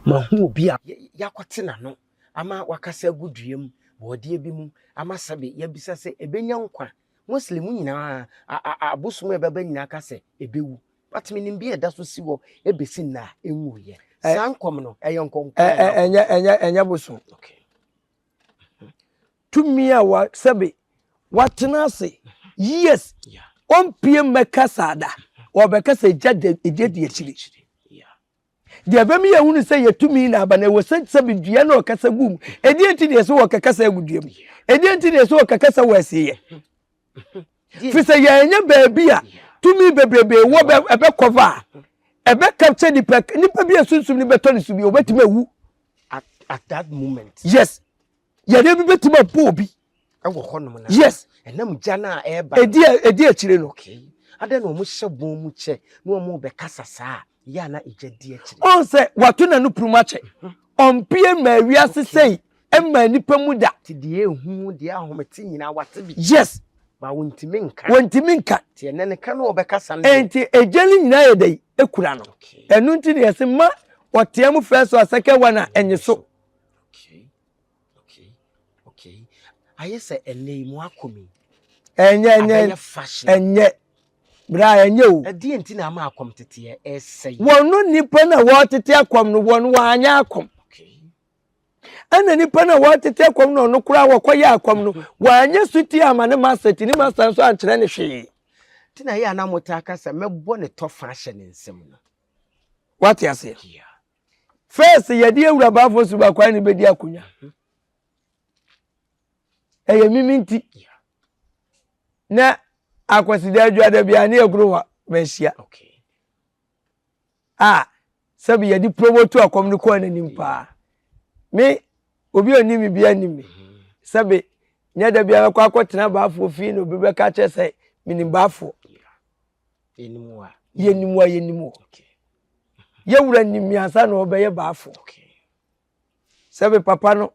Mahu obi a yɛakɔte n'ano ama wakasa agu dua mu, bɔɔdeɛ bi mu, ama sɛbe yɛabisa sɛ ɛbɛnya nkwa. Mostly mo nyinaa, abosom a ɛbɛba nyinaa ka sɛ ɛbɛwu. But menim bi a ɛda so si hɔ ɛbɛsi nnɛ a ɛnwuiɛ. Saa nkɔm no, ɛyɛ nkɔm Ɛnyɛ, ɛnyɛ, ɛnyɛ bosom. Okay. Tumi a wa, sɛbe watena ase years, ɔmpie mmɛkasa da, ɔbɛkasa egya di akyiri. Deɛ ɛbɛma yɛahunu sɛ yɛ tumi na aba no, ɛwɔ sɛ sɛbi dua na ɔkasa gu mu. Ɛdeɛ nti na yɛsɛ wɔkakasa agu dua mu? Ɛdeɛ nti na yɛsɛ wɔkakasa wɔ asieɛ? Firi sɛ yɛnyɛ baabi a tumi bebrebe wɔ bɛ ɛbɛkɔva a ɛbɛ capture nipa nipa bi a sunsum no bɛtɔ ne so bi ɔbɛtumi awu. At that moment. Yes. Yadeɛ bi bɛtumi abɔ obi. Ɛwɔ hɔnom na. Yes. Ɛnam gya no a ɛreba. Ɛdi ɛdi akyire no. Okay. Adɛn na wɔn hyɛ bɔn mu kyɛ na wɔn bɛkasa saa yɛ a na egya di akyire. Ɔn sɛ wato n'ano prum akyɛ. Ɔmpie mmaa wiase sɛi mmaa nipa mu da. Ti deɛ ehu deɛ ahomete nyinaa wate bi. Yes. Ba wɔntumi nka. Wɔntumi nka. Ti ɛnɛ ne ka na ɔbɛkasa no. Enti egya no nyinaa yɛ dɛ ekura no. Ɛno nti na yɛse ma ɔteɛ mu first one second one a ɛnye so. Okay. Okay. Okay. Ayɛ sɛ ɛnɛ yi mu akɔ mi. Ɛnyɛ ɛnyɛ Abɛyɛ fashion. Ɛnyɛ bra ɛnyɛ o. Ɛdeɛ nti na ama akɔm teteɛ ɛsɛ yi. Wɔn no nipa na wɔtete akɔm no wɔn wɔanyɛ akɔm. Okay. Ɛna nipa na wɔtete akɔm no ɔno koraa wɔkɔyɛ akɔm no wɔanyɛ suti ama ne master ti ne master nso ankyerɛ ne hwee. Ti na ɛyɛ a na motaa ka sɛ mɛbɔ ne tɔfa ahyɛ ne nsam no. Wate aseɛ? Yeah. First yɛde awura baafo so baako ne bɛdi akonnwa. Ɛyɛ mimi nti. Na akwasida adwada bi a ne yɛgoro hɔ manhyia. A sɛbi yɛde promote akɔm no kɔɔ n'anim paa. Me obi a ɔnim me bi anim me. Sɛbi nyɛ da biara kɔ akɔtena baafoɔ fie na obi bɛka kyerɛ sɛ menim baafoɔ. Yɛnim wa. Yɛnim wa yɛnim wɔ. Yɛwura nim me ansa na ɔbɛyɛ baafo. Sɛbi papa no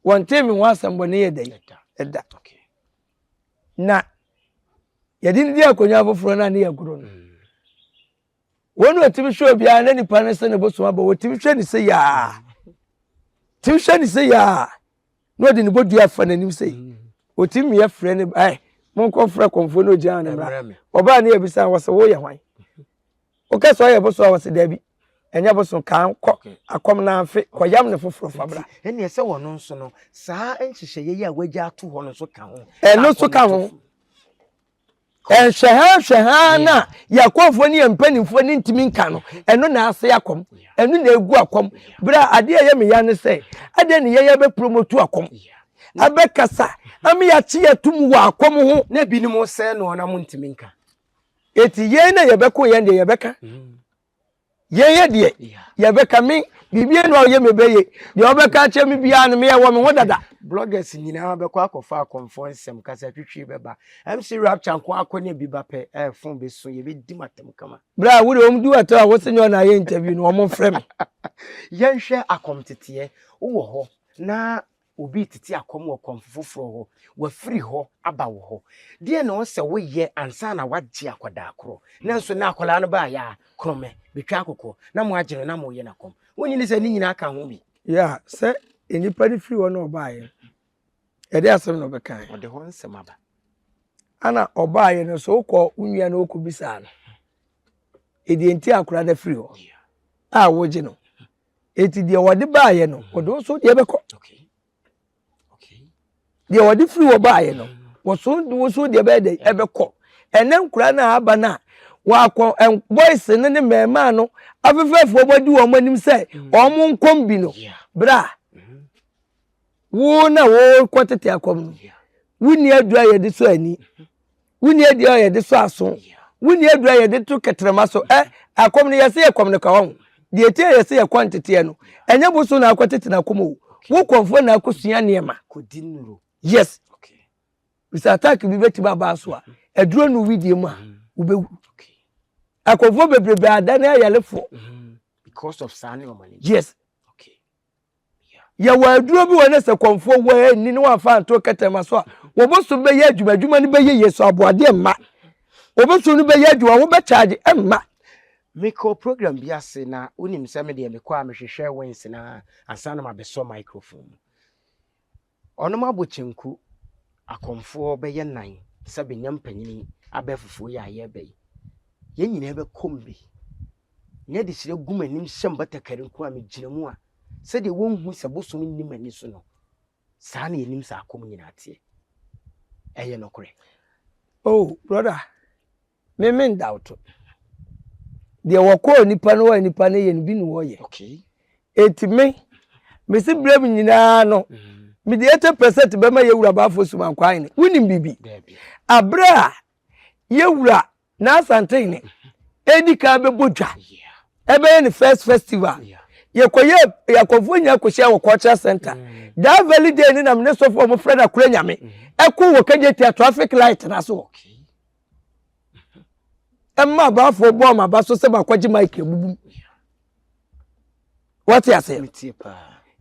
wɔntee me ho asɛm bɔne yɛ dɛ ɛda. Na. Yɛde no di akonnwa foforɔ no a ne yɛgoro no. Wɔn na wɔtumi hwɛ obiara na nipa no sɛ ne bosom abɔ wɔtumi hwɛ ne sɛ yaa. Tumi hwɛ ne sɛ yaa na ɔde ne bodua afa n'anim sɛ wɔtumi yɛ frɛ ne ɛ monkɔ frɛ kɔmfoɔ na ogyina ne mmra. Ɔbaa ne yɛbisa wɔ sɛ woyɛ hwan? Woka sɛ ɔyɛ bosom a wɔsɛ daabi ɛnyɛ bosom kan kɔ akɔm na afe kɔyam ne foforɔ fa bra. Ɛnneɛ sɛ wɔno nso no saa nhyehyɛeɛ yi a wagya ato hɔ no nso ka ho. Ɛno nso ka ho. Nhwɛhaa nhwɛhaa no a yɛn akɔmfoɔ ne yɛn mpanimfoɔ no ntumi nka no, ɛno na ase akɔm. Ɛno na egu akɔm. Berɛ a adeɛ a ɛyɛ me ya ne sɛ, adɛn ne yɛn abɛpromotu akɔm? Abɛkasa ama yɛakye yɛatom wɔ akɔm ho. Na ebinom sɛe noɔ na montumi nka. Eti yɛn na yɛbɛko yɛn deɛ yɛbɛka. Yɛn yɛ deɛ yɛbɛka me biribi enu a ɔyɛ me bɛyɛ deɛ ɔbɛka akyerɛ me biara no meyɛ wɔ me ho dada. Bloggers nyinaa bɛkɔ akɔfa akɔmfoɔ nsɛm kasa twitwi bɛba. MC Rapture nko akɔ ne bi ba pɛ eh, phone bɛsu yɛbɛdi mu atɛm kama. Berɛ a wode wɔn di w'atɛm a wose nyɛ ɔna ayɛ interview no wɔn mfrɛ me. Yɛnhwɛ akɔmteteɛ wowɔ hɔ na Obi retete akɔm wɔ kɔmfo foforɔ hɔ, wafiri hɔ aba wo hɔ. Deɛn na ɔsɛ woyɛ ansa na woagye akwadaa korɔ? Nanso na akwadaa no baeɛ a, korɔmɛ, bɛtwa akokɔ, na moagye no na moreyɛ no akɔm. Wonnye nni sɛ ne nyinaa ka ho bi? Yeah, sɛ nnipa no firi hɔ na ɔbaeɛ no, ɛde asɛm na ɔbɛkaeɛ. Ɔde hɔ nsɛm aba. Ana ɔbaeɛ no so wokɔ wo nua no wokɔbisaa no, ɛdeɛ nti akwadaa no afiri hɔ a wogye no. Eti deɛ wɔde baayɛ no, wɔde wo so deɛ bɛkɔ. Deɛ wɔde firi hɔ baayɛ no, wɔso wo so deɛ bɛyɛ dɛ ɛbɛkɔ. Ɛnɛ nkura no a aba no a, wɔakɔ boys no ne mmɛɛmaa no afefɛfoɔ bɔdi wɔn anim sɛ wɔn nkɔm bi no. Bra, wo na wokɔ tete akɔm no, wonni aduro a yɛde sɔ ani. Wonni adua a yɛde sɔ aso. Wonni adua a yɛde to kɛtrɛma so. Ɛ, akɔm no, yɛse yɛkɔm no ka wahu. Deɛ ɛti a yɛse yɛkɔ nteteɛ no, ɛnyɛ bosom na akɔ tete n'akɔm o. Wo kɔmfoɔ na akɔsua nneɛma. Yes. Bisa attack bi bɛtumi aba so a, aduro no widie mu a, wobɛwu. Akɔmfoɔ bebrebe adane ayarefoɔ. Because of saa nneɛma no. Yes. Yɛwɔ aduro bi wɔ ne sɛ kɔmfoɔ wɔ ani ne wɔamfa anto kɛtɛma so a, wɔbosom bɛyɛ adwuma, adwuma no bɛyɛ yie so aboadeɛ mma. Wɔbosom no bɛyɛ adwuma, wobɛkyagye mma. Mekɔɔ program bi ase na wonim sɛ me deɛ mekɔ a mehwehwɛ wins no ara ansa na mabɛsɔ microphone mu. Ɔnom abɔ kyenku akɔmfoɔ bɛyɛ nan sɛ bɛnya mpanyini abɛɛfofoɔ yi a yɛreba yi. Yɛn nyinaa bɛkɔm bi. Nyɛ adesrɛ gu m'anim hyɛ me batakari nko a megyina mu a, sɛdeɛ wɔnhu sɛ bosom nni m'ani so no, saa na yɛnim sɛ akɔm nyinaa teɛ. Ɛyɛ nokorɛ. Oh brother, me me ndawto. Deɛ wɔkɔɔ nipa no hɔ a nipa no yɛ no bi na wɔyɛ. Okay. Eti me, mesi berɛ mu nyinaa no, mm. mede 80% bɛma yɛwura baafo sumankwaa hene. Wonim biribi? Aberɛ a yɛwura N'Asantehene edi kan bɛbɔ dwa ɛbɛyɛ ne first festival yɛkɔyɛ yɛakɔfoɔ nyinaa kɔhyia wɔ cultural center mm. that very day ne nam ne sɔfo a wɔfrɛ no akora nyame mm. ɛko wɔ kagye traffic light no ase hɔ ɛma abaafoɔ bɔɔ ma ba so sɛ bakɔgye mic abubu wɔte aseɛ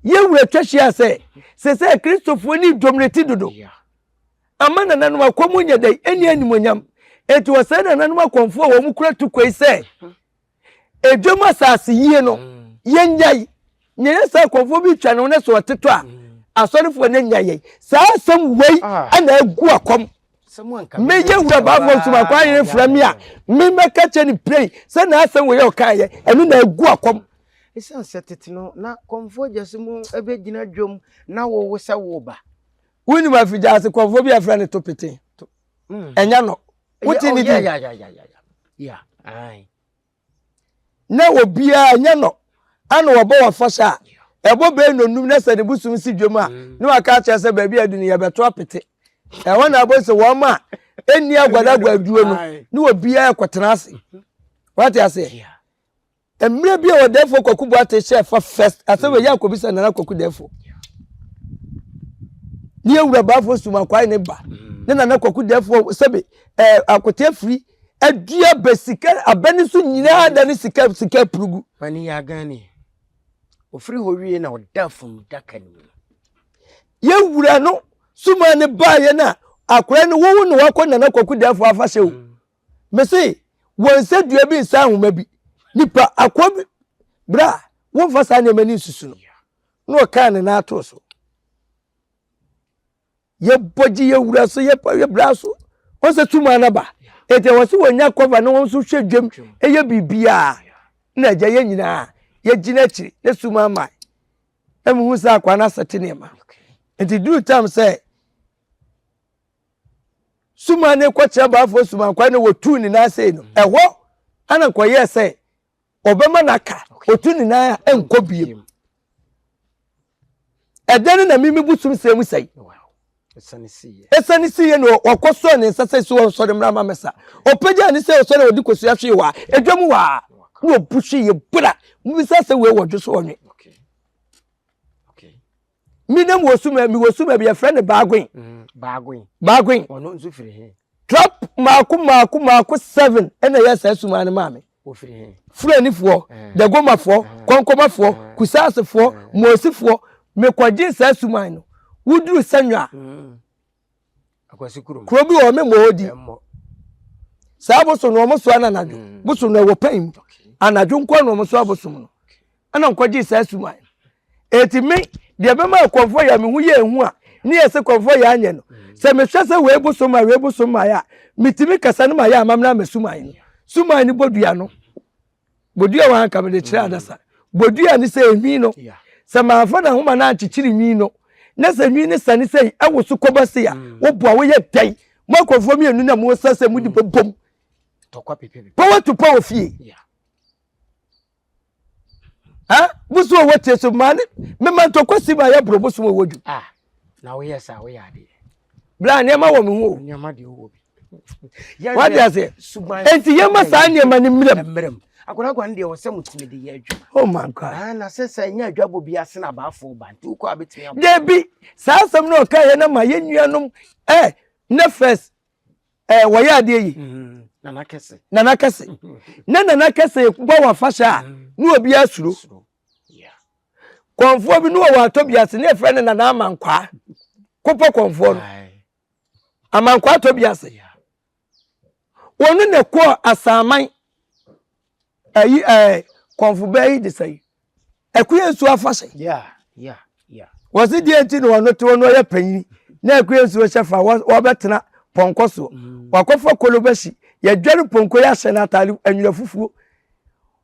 yɛwura twa hyia sɛ sɛ sɛ kristofoɔ ne dominate dodo Ama nananom akɔm nyɛ dɛn ɛnni animuonyam. Enti wɔsɛe nananom akɔmfoɔ a wɔn kura tukoi sɛ edwam asase yie no yɛnyae. Nea ɛyɛ sɛ akɔmfoɔ bi twa ne ho na sɛ ɔtetɔ a asɔrefoɔ no nya yɛn. Saa asɛm wei na agu akɔm. Meyɛ wura baafoɔ nso makɔ ayere frɛ me a memɛka kyɛ no pirei sɛ n'asɛm wei a ɔkaeɛ ɛno na agu akɔm. Ɛsiane sɛ tete no na kɔmfoɔ gyasi mu bɛgyina dwam na wowo sɛ woba. Wonim afigyaase kɔmfoɔ bi a yɛfrɛ no Topete? Mm. Ɛnyɛ no. Wote ne din? Na obiara ɛnyɛ no ana wɔbɔ wɔ afahyɛ a ɛbɔ bɛyɛ nonum na sɛ ne bosom si dwam a mm. na waka akyerɛ sɛ baabi adu no yɛbɛto apete. Ɛhɔ na abɔ sɛ wɔn a ɛnni agwadagwa aduro no ne obiara kɔtena ase. Wate aseɛ? Mmerɛ bi a ɔdɛɛfoɔ Kwaku Boateng hyɛɛ fa first asɛm wei yɛ akɔbisa Nana Kwaku Dɛɛfoɔ ne yɛ wura baafoɔ Sumankwae ne ba ne Nana Kwaku Dɛɛfoɔ sɛbe ɛɛ akote afiri adua bɛ sika abɛ ne so nyinaa da ne sika sika purugu. Mani yɛ agane ofiri hɔ wie na ɔda fam daka no mu. Yɛ wura no suma ne baayɛ no a Akora no wowu na wakɔ Nana Kwaku Dɛɛfoɔ afahyɛ o. Mese wɔn nsa dua bi nsa ahoma bi. Nipa akoa bi bra womfa saa nneɛma no nsusu no. Na ɔkaa ne nan atoo so. Yɛbɔ gye yɛ wura so yɛ bra so. Wɔn sɛ suma no ba. Eti ɛwɔ sɛ wɔnya kɔva na wɔn nso hwɛ dwam ɛyɛ biribiara. Na agya yɛ nyinaa yɛgyina akyiri na suma ama. Na mehu sɛ akoa no asɛte nneɛma. Nti duru tam sɛ Suma ne kɔkyerɛ baafoɔ sumankwan no wɔtuu ne nan sei no ɛhɔ ana nkɔyɛɛ sɛ ɔbɛma no aka ɔtu ne nan a ɛnkɔ biem ɛdɛn no na mimi bosom sɛ mu sɛe ɛsane siiɛ na ɔkɔ sɔɔ ne nsa sɛ si ɔnsɔre mmra ma mɛsa ɔpagyaa ne sɛ ɔsɔre ɔde kɔsua hwee hɔ a ɛdwa mu hɔ a na ɔbu hwee yɛ bra mobisa sɛ wei wɔdwo so ɔnwe Mi na mi wɔ suma mi wɔ suma bi yɛfrɛ no baagoin. Mm, baagoin. Baagoin. Ɔno nso firi he? Trap mako mako mako seven ɛna ɛyɛ saa suma no maa me. Wɔfiri he? Fulanifoɔ, eh. Dagomafoɔ, eh. Kɔnkɔmafoɔ, eh. Kusaasefoɔ, Moosifoɔ. Mekɔgye saa suma no. Woduru Sɛnwa. Mm. Akwasi kurom. Kuro bi wɔ me mmɔ hɔ di. Ɛmmɔ. Saa bosom no wɔn soa no anadwo. Bosom no ɛwɔ pɛn mu. Anadwo nkoa na wɔn soa bosom no. Ɛna nkɔgye saa suman. Eti me deɛ bɛma akɔmfoɔ yɛ me ho yɛ ehu a ne yɛ sɛ kɔmfoɔ yɛ anyɛ no. Sɛ mehwɛ sɛ wei bosom ma wei bosom ma yɛ a metumi kasa no ma yɛ amammerɛ ama suman no. Suman no bɔ dua no. Bodua wɔn anka mede kyerɛ adasa. Bodua ne sɛ enwi no. Sɛ mamfa n'ahoma no ankyekyere nwi no, na sɛ nwi no sane sɛ ɛwo so kɔba sei a, mm. woboa woyɛ dɛn? Mo akɔmfoɔ mmienu na mo sa sɛ mode mm. bɛbom. Power to power fie. Ha? Bosom a wɔtie so maa ne mema ntɔkwa si ma yɛ boro bosom a wɔdwu. Ah, na woyɛ saa woyɛ adeɛ. Bla nneɛma wɔ me ho o. Nneɛma deɛ wowɔ bi. Wate aseɛ? Enti yɛma saa nneɛma no mmerɛ mu. Mmerɛ mu. Akwadaa no deɛ wɔ sɛ motumi de yɛ adwuma. Oh my God. Ah, na sɛ sɛ ɛnyɛ adwabɔ bi ase na abaafoɔ ba nti wokɔ a bɛtumi abɔ. Dabi, saa asɛm no ɔka yɛ na ma yɛn nuanom eh, ne first eh, wɔyɛ adeɛ yi. Mm, nana kɛse. Nana kɛse. Na nana kɛse bɔ wɔ afahyɛ a, mm. ne obi asuro. Kɔnfoɔ bi ne wɔwɔ atɔ bi ase ne yɛfrɛ no nana amankwaa. Kopɔ kɔnfoɔ no. Amankwaa atɔ bi ase. Wɔn na ɛkɔɔ asaman ayi ɛɛ kɔnfo bɛɛ yi de sɛ yi ɛkoyɛ nsuo afahyɛ. Wɔsi deɛ nti na wɔn te wɔn ɔyɛ panyin na ɛkoyɛ nsuo hyɛ fa wɔbɛtena pɔnkɔ soɔ. Mm. Wakɔfa kolobasi yɛdware pɔnkɔ yi ahyɛ n'ataade nwera fufuo.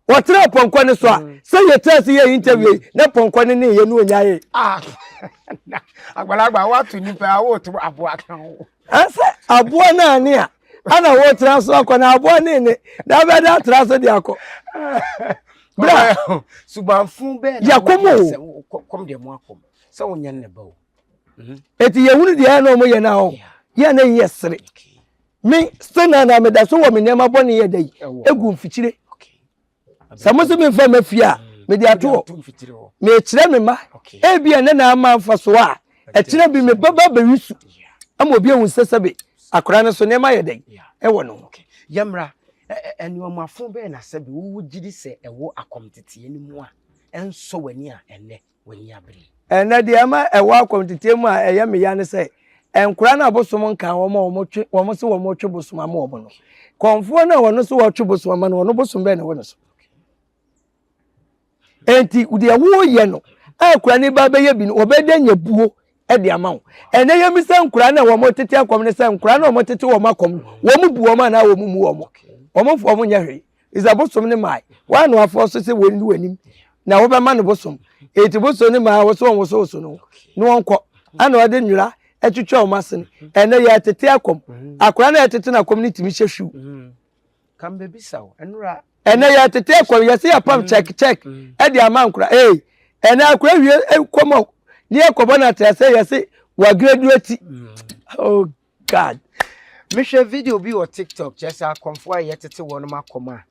Wɔtena pɔnkɔ no so a mm. sɛ yɛtena ase yɛ interview yi na pɔnkɔ no ne yɛ no onya yɛ. Ah, agbalagba wato nipa a woto aboa ka ho. Ɛsɛ aboa no ane a ana wotena so akɔ na aboa ne ne na abɛda atena so de akɔ. Bra subanfo bɛɛ na yɛkɔm o. Kɔm deɛ mo akɔm sɛ wonyɛ ne ba o. Mhm. Eti yɛhunu deɛ ɛna ɔmo yɛ na ɔ yɛ na yɛ sere. Me still na na meda so wɔ me nneɛma bɔne yɛ da yi egu mfikyire. Sɛ mo se memfa mma fie a, mm. mede ato hɔ. Mekyerɛ me mma. Ebi ɛnɛ na ama mfa so a, ɛkyerɛ bi me bɛba bɛwi su. Ama obi ahu sɛ sɛbe akora no so nneɛma yɛ dɛn ɛwɔ no ho. Yɛmmra, nneɛmafo bɛn na sɛbe wowɔ gyidi sɛ ɛwɔ akɔmteteɛ no mu a ɛnsɔ w'ani a ɛnnɛ w'ani abere? Ɛnnɛ deɛ ɛma ɛwɔ akɔmteteɛ mu a ɛyɛ me ya ne sɛ, nkwadaa no a bosom nka wɔn a wɔtwe wɔn se wɔtwe bosom ama wɔn no, kɔmfoɔ no a wɔn nso wɔtwe bosom ama no, wɔn bosom bɛn na ɛwɔ ne so? Enti deɛ woyɛ no a akwadaa no ba bɛyɛ bi no, wɔbɛda nya buo de ama wo. Ɛnnɛ yɛmmisa nkwadaa no a wɔtete akɔm no sɛ nkwadaa no a wɔtete wɔn akɔm no, wɔn bu wɔn anaa wɔn mmu wɔn? Wɔn mfa wɔn nyɛ hwee. Isa bosom ne mae. Woanoafoɔ so sɛ wɔnni w'anim na wobɛma no bosom. Enti bosom ne mae a wɔsɛ wɔn wosowoso no na wɔnkɔ. Ana ɔde nwera atwitwa wɔn asene. Ɛnɛ yɛtete akɔm. Akwadaa no a yɛtete no akɔm no tumi hyɛ hwiw. Ɛnɛ yɛtete akɔm yɛsɛ yɛpam check check ɛde ama nkora. Ee ɛnɛ akwadaa wie kɔmɔ ne yɛkɔbɔ no atra sɛ yɛse wagraduate. Oh God. Mehwɛ video bi wɔ TikTok kyerɛ sɛ akɔmfoɔ a yɛtete wɔnom akɔm a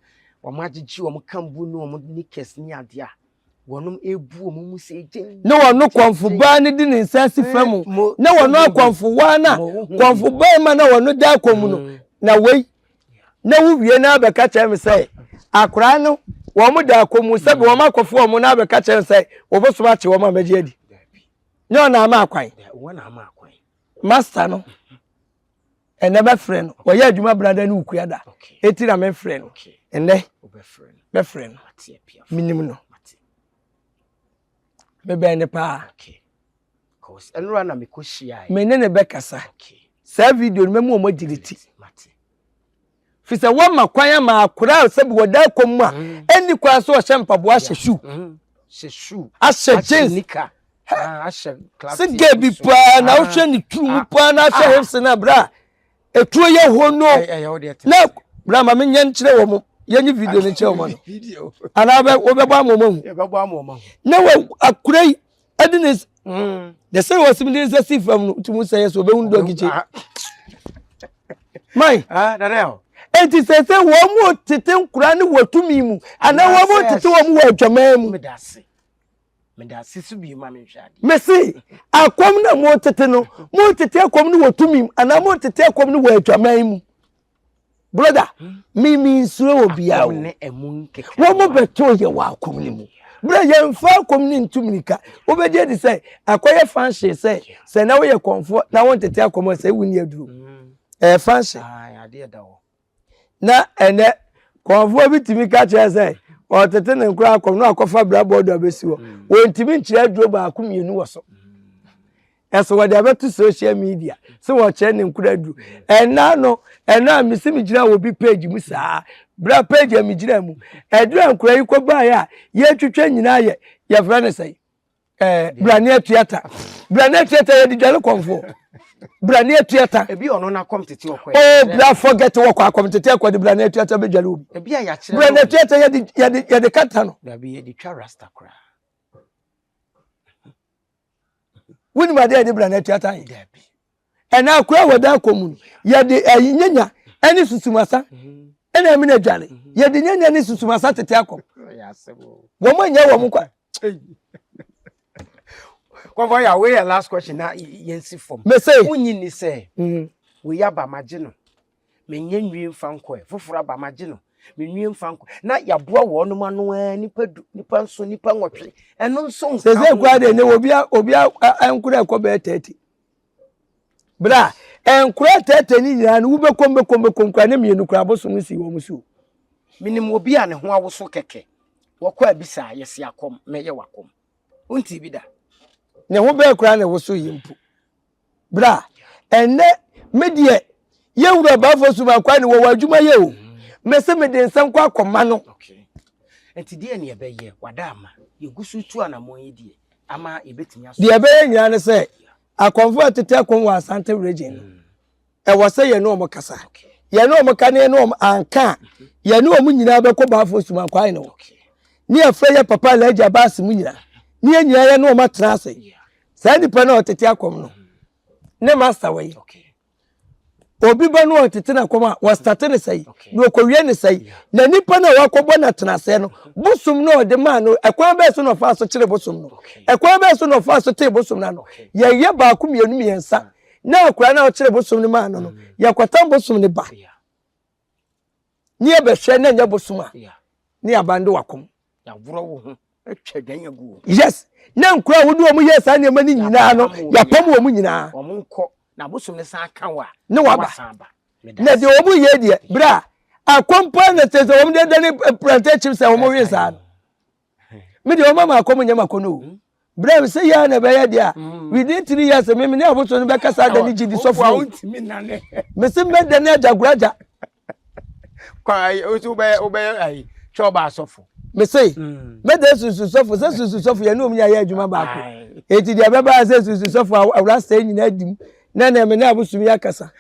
wɔn agyegye wɔn kambu ne wɔn knickers ne adeɛ a wɔnom ebu wɔn mu sɛ gyen. Ne wɔn kɔmfo baa no de ne nsa asi fam ne wɔn akɔmfo waa na kɔmfo bɛrima na wɔn da akɔm no mm. na wei na wowie na abɛka kyerɛ me sɛ akwaraa no wɔn da akɔm mu sɛbi wɔn akɔfo wɔn na abɛka kyerɛ me sɛ wɔbɛsom akye wɔn a mɛgye adi nyɛ ɔna ama akwan master no. Ɛnɛ bɛfrɛ no. Wɔyɛ adwuma brada ne ukua da. Eti na mefrɛ no. Ɛnɛ bɛfrɛ no. Menim no. Mebɛn no paa. Me ne ne bɛkasa. Saa video no mɛmu wɔn agye ne ti. Fi sɛ wɔma kwan ama akora a sɛbi wɔda akɔm mu a mm. ɛnni kwan sɛ ɔhyɛ mpaboa ahyɛ shoe. Mm. Ahyɛ jeans. Ah, sɛ gay bi paa na wohwɛ ne turu mu paa na ahwɛ hips no berɛ a ɛtuo yɛ hɔ no na berɛ ma menyɛ nkyerɛ wɔ mo yɛnye video no nkyerɛ wɔ no anaa wobɛbɔ ama ɔma hu na akora yi ɛde ne de sɛ wɔsim de ne nsa si fam no wotumi sɛ yɛ sɛ ɔbɛhu dɔkikye ah. mai ah, enti sɛ sɛ wɔn mu tete nkora ne wɔ tumi mu anaa wɔn mu tete wɔn wɔ adwaman mu Mese, akɔm na motete no, motete akɔm no wɔ tumi mu anaa motete akɔm no wɔ adwaman mu. Broda, me me nsuro wɔ bia o. Wɔn mo bɛto yɛ wɔ akɔm no mu. Bro, yɛmfa akɔm no ntu mirika. Wobɛgye adi sɛ akɔyɛ fanhye sɛ sɛ na woyɛ kɔmfoɔ na wontete akɔm a sɛ wonni aduro. Ɛyɛ fanhye. Na ɛnɛ kɔnfoɔ bi tumi ka kyerɛ sɛ ɔtete ne nkora akɔm na akɔfa bra bɔɔdo abɛsi hɔ mm. wɔntumi nkyerɛ aduro baako mmienu wɔ so ɛso wɔde abɛto social media sɛ wɔkyerɛ ne nkora aduro ɛna no ɛna a mesi megyina wɔ bi page mu saa bra page a megyina mu aduro a nkora yi kɔ baeɛ a yɛtwitwa nyinaa yɛ yɛfrɛ no sɛn ɛɛ brane atuata brane atuata yɛ de dwale kɔnfo brane atuata. Ebi ɔno na kɔm tete ɔkɔ. Oo oh, bra forget wɔkɔ akɔm tete ɛkɔ de brane atuata bɛ dwale obi. Ebi a yakyerɛ. Brane atuata yɛ de yɛ de yɛ de kata no. Dabi yɛ de twa rasta koraa. Wunim adeɛ yɛ de brane atuata yɛ. Dabi. Ɛna akora wɔ dan kɔ mu no yɛde ɛyi nyanya ɛne susumasa ɛna ɛmina adwale yɛde nyanya ne susumasa tete akɔ wɔn anya wɔn kwa. Kɔfɔ ya wei yɛ last question na yɛn si fam. Mese. Wonyi ni sɛ mhm. wei aba magye no menyɛ nwie mfa nkɔɛ foforɔ aba magye no menwie mfa nkɔ na yɛaboa wɔnom ano ara nipa du nipa nso nipa nwɔtwe ɛno nso nka ho. Sese kura de ne obi obi nkura ɛkɔ bɛyɛ 30. Bra, nkora tɛɛtɛɛ ne nyinaa no wobɛkɔm bɛkɔm bɛkɔm kora ne mmienu kora abosom nsi wɔn so. Menim obi a ne ho awoso kɛkɛ. Wɔkɔ abisa a yɛse akɔm, mɛyɛ wakɔm. Wontii bi da? Ne ho bɛɛ koraa na ɛwoso yi mpo. Bra, ɛnnɛ me deɛ yɛwura baafo sumakwa ne wɔwɔ adwuma yɛ o. Mese mede nsɛm kɔ akɔma no. Okay. Nti deɛ ne yɛbɛyɛ wada ama yɛgu so tu anammɔn yi deɛ ama yɛbɛtumi aso. Deɛ ɛbɛyɛ nyinaa ne sɛ Akɔmfo a ɛtete akɔm wɔ Asante region no, ɛwɔ sɛ yɛne wɔn kasa. Yɛne wɔn ka ne yɛne wɔn anka a, yɛne wɔn nyinaa bɛkɔ Baafo Sumankwae no. Ne yɛfrɛ yɛ papa Alhaji Abbas mu nyinaa. Ne yɛn nyinaa yɛne wɔn atena ase. Saa nipa no a ɔtete akɔm no, ne master wɔ yi. Obi ba no ɔtete no akɔm a, wɔstate no sɛe, na ɔkɔwie no sɛe. Na nipa no a wakɔbɔ no atenaseɛ no, bosom no a ɔde maa no, ɛkwan bɛɛ so na ɔfaa so kyere bosom no? Ɛkwan bɛɛ so na ɔfaa so tee bosom no ano? Yɛyɛ baako mmienu mmiɛnsa, na akwadaa no a ɔkyere bosom no maa no no, yɛkɔtam bosom no ba. Ne yɛbɛhwɛ na ɛnyɛ bosom a, ne yɛabande wakom. Yɛaworɔ wo ho atwa dwan agu wo. Yes, na nkura a wode wɔn yɛɛ saa nneɛma no nyinaa no, yɛapam wɔn nyinaa. Wɔn nkɔ, na abosom no san ka wo a, ne waba. Na deɛ wɔn yɛ deɛ, berɛ a akɔmpa na sɛ sɛ wɔn de dane plantain chips a wɔn we saa no. Me deɛ wɔn ama akɔm nyɛ makɔ no o. Berɛ a sɛ yɛ na ɛbɛyɛ deɛ a, mm. within 3 years me me ne abosom no bɛkasa ada ne gyidi sɔfo. Mese mɛdane agyagoraagya. Wobɛyɛ Mese mɛda susu sɔfo sɛ susu sɔfo yɛne wɔn nyinaa yɛ adwuma baako. Eti deɛ ɛbɛba sɛ susu sɔfo awura sɛe nyinaa di mu na na me ne abosom yi akasa.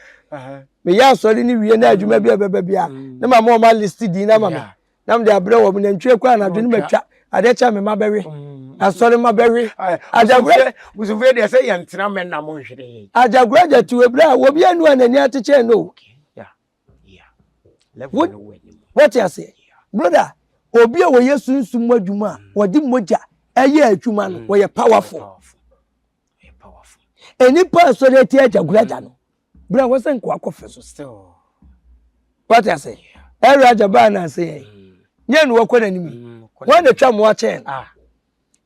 Meyɛ asɔre no wie na adwuma bi a ɛbɛba bi a na ma ma wɔn alist din na ma me na mede abrɛ wɔn nantwie kɔ anadwo no matwa adeɛ kyɛ me ma bɛwe asɔre ma bɛwe. Agyagora busufie deɛ sɛ yɛntena mɛnam nhwere. Agyagora gya tuwe berɛ a obi anu a n'ani akyekyɛ no. Wote aseɛ? Broda, obi a wɔyɛ sunsum mu adwuma a wɔde mogya ɛyɛ adwuma no, wɔyɛ powerful. Nnipa asɔre atia agyagoragya no, bere a wɔsɛ nkoa kɔ fam. Wote aseɛ? Ɛrɛ agya baa nanse yɛn. Nyɛ no wɔkɔ n'anim yi. Wɔn na twa mmoa kyɛn no.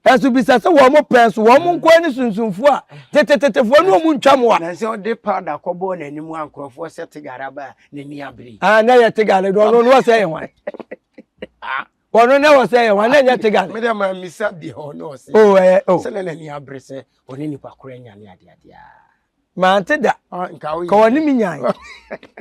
Ɛnso bisa sɛ wɔn pɛ nso wɔn nkoa ne sunsumfoɔ a tetetetefoɔ ne wɔn ntwa mmoa. Na sɛ ɔde powder kɔbɔɔ n'anim a nkurɔfoɔ sɛ tegara ba a n'ani abere. Ah, na yɛ tegare do ɔno no ɔsɛ yɛ hwan. Ɔno na ɔsɛ yɛ hwan na nyɛ tegare. Mede ma misa deɛ ɔno ɔsɛ. Oh, ɛyɛ oh. Sɛ na n'ani abere sɛ ɔne nipa korɔ anya ne adeadeɛ a. Mante da. Ah, nka woyɛ. Ka ɔne me nyae.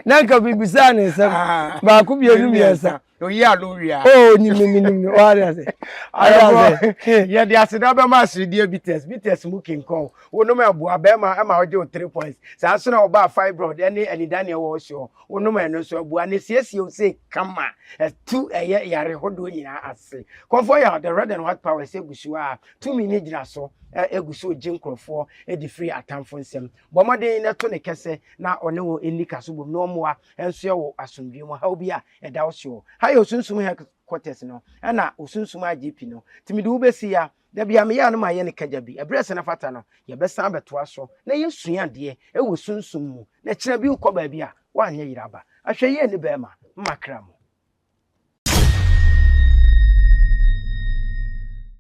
Na nka bibisaa ne nsɛm. Ah. Baako mmienu mmiɛnsa. Oyi ano wia. Oh, nim nim nim nim. Ɔade ase. Ɔade ase. Yɛde aseda bɛma aseredeɛ bitters bitters mu kinkɔn wonom ɛboa bɛrima ɛma wogye wo 3 points saa nso na ɔbaa fibroid ɛne anidaneɛ wɔ ɔsoɔ wonom ɛno nso ɛboa ne siesie wo se kama ɛtu ɛyɛ yare hodoɔ nyinaa ase kɔmfɔ yɛ the red and white powers egu so a tumi ne gyina so egu so gye nkurɔfoɔ de firi atamfo nsam bɔ mmɔden na to ne kɛsɛ na ɔne wo nni kaso bom na ɔmmoa nso wɔ asomdwoe mu haw bi a ɛda wo soɔ ha yɛ osunsum headquarters no ɛna osunsum IGP no nti mede wo bɛsi ya da bia meyɛ a no mayɛ no kagya bi ɛberɛ sɛ no fata no yɛbɛsan abɛtoa so na yɛsua adeɛ ɛwɔ sunsum mu na kyerɛ bi wokɔ baabi a woanyɛ yere aba ahwɛ yie ne bɛrima mmakra mu.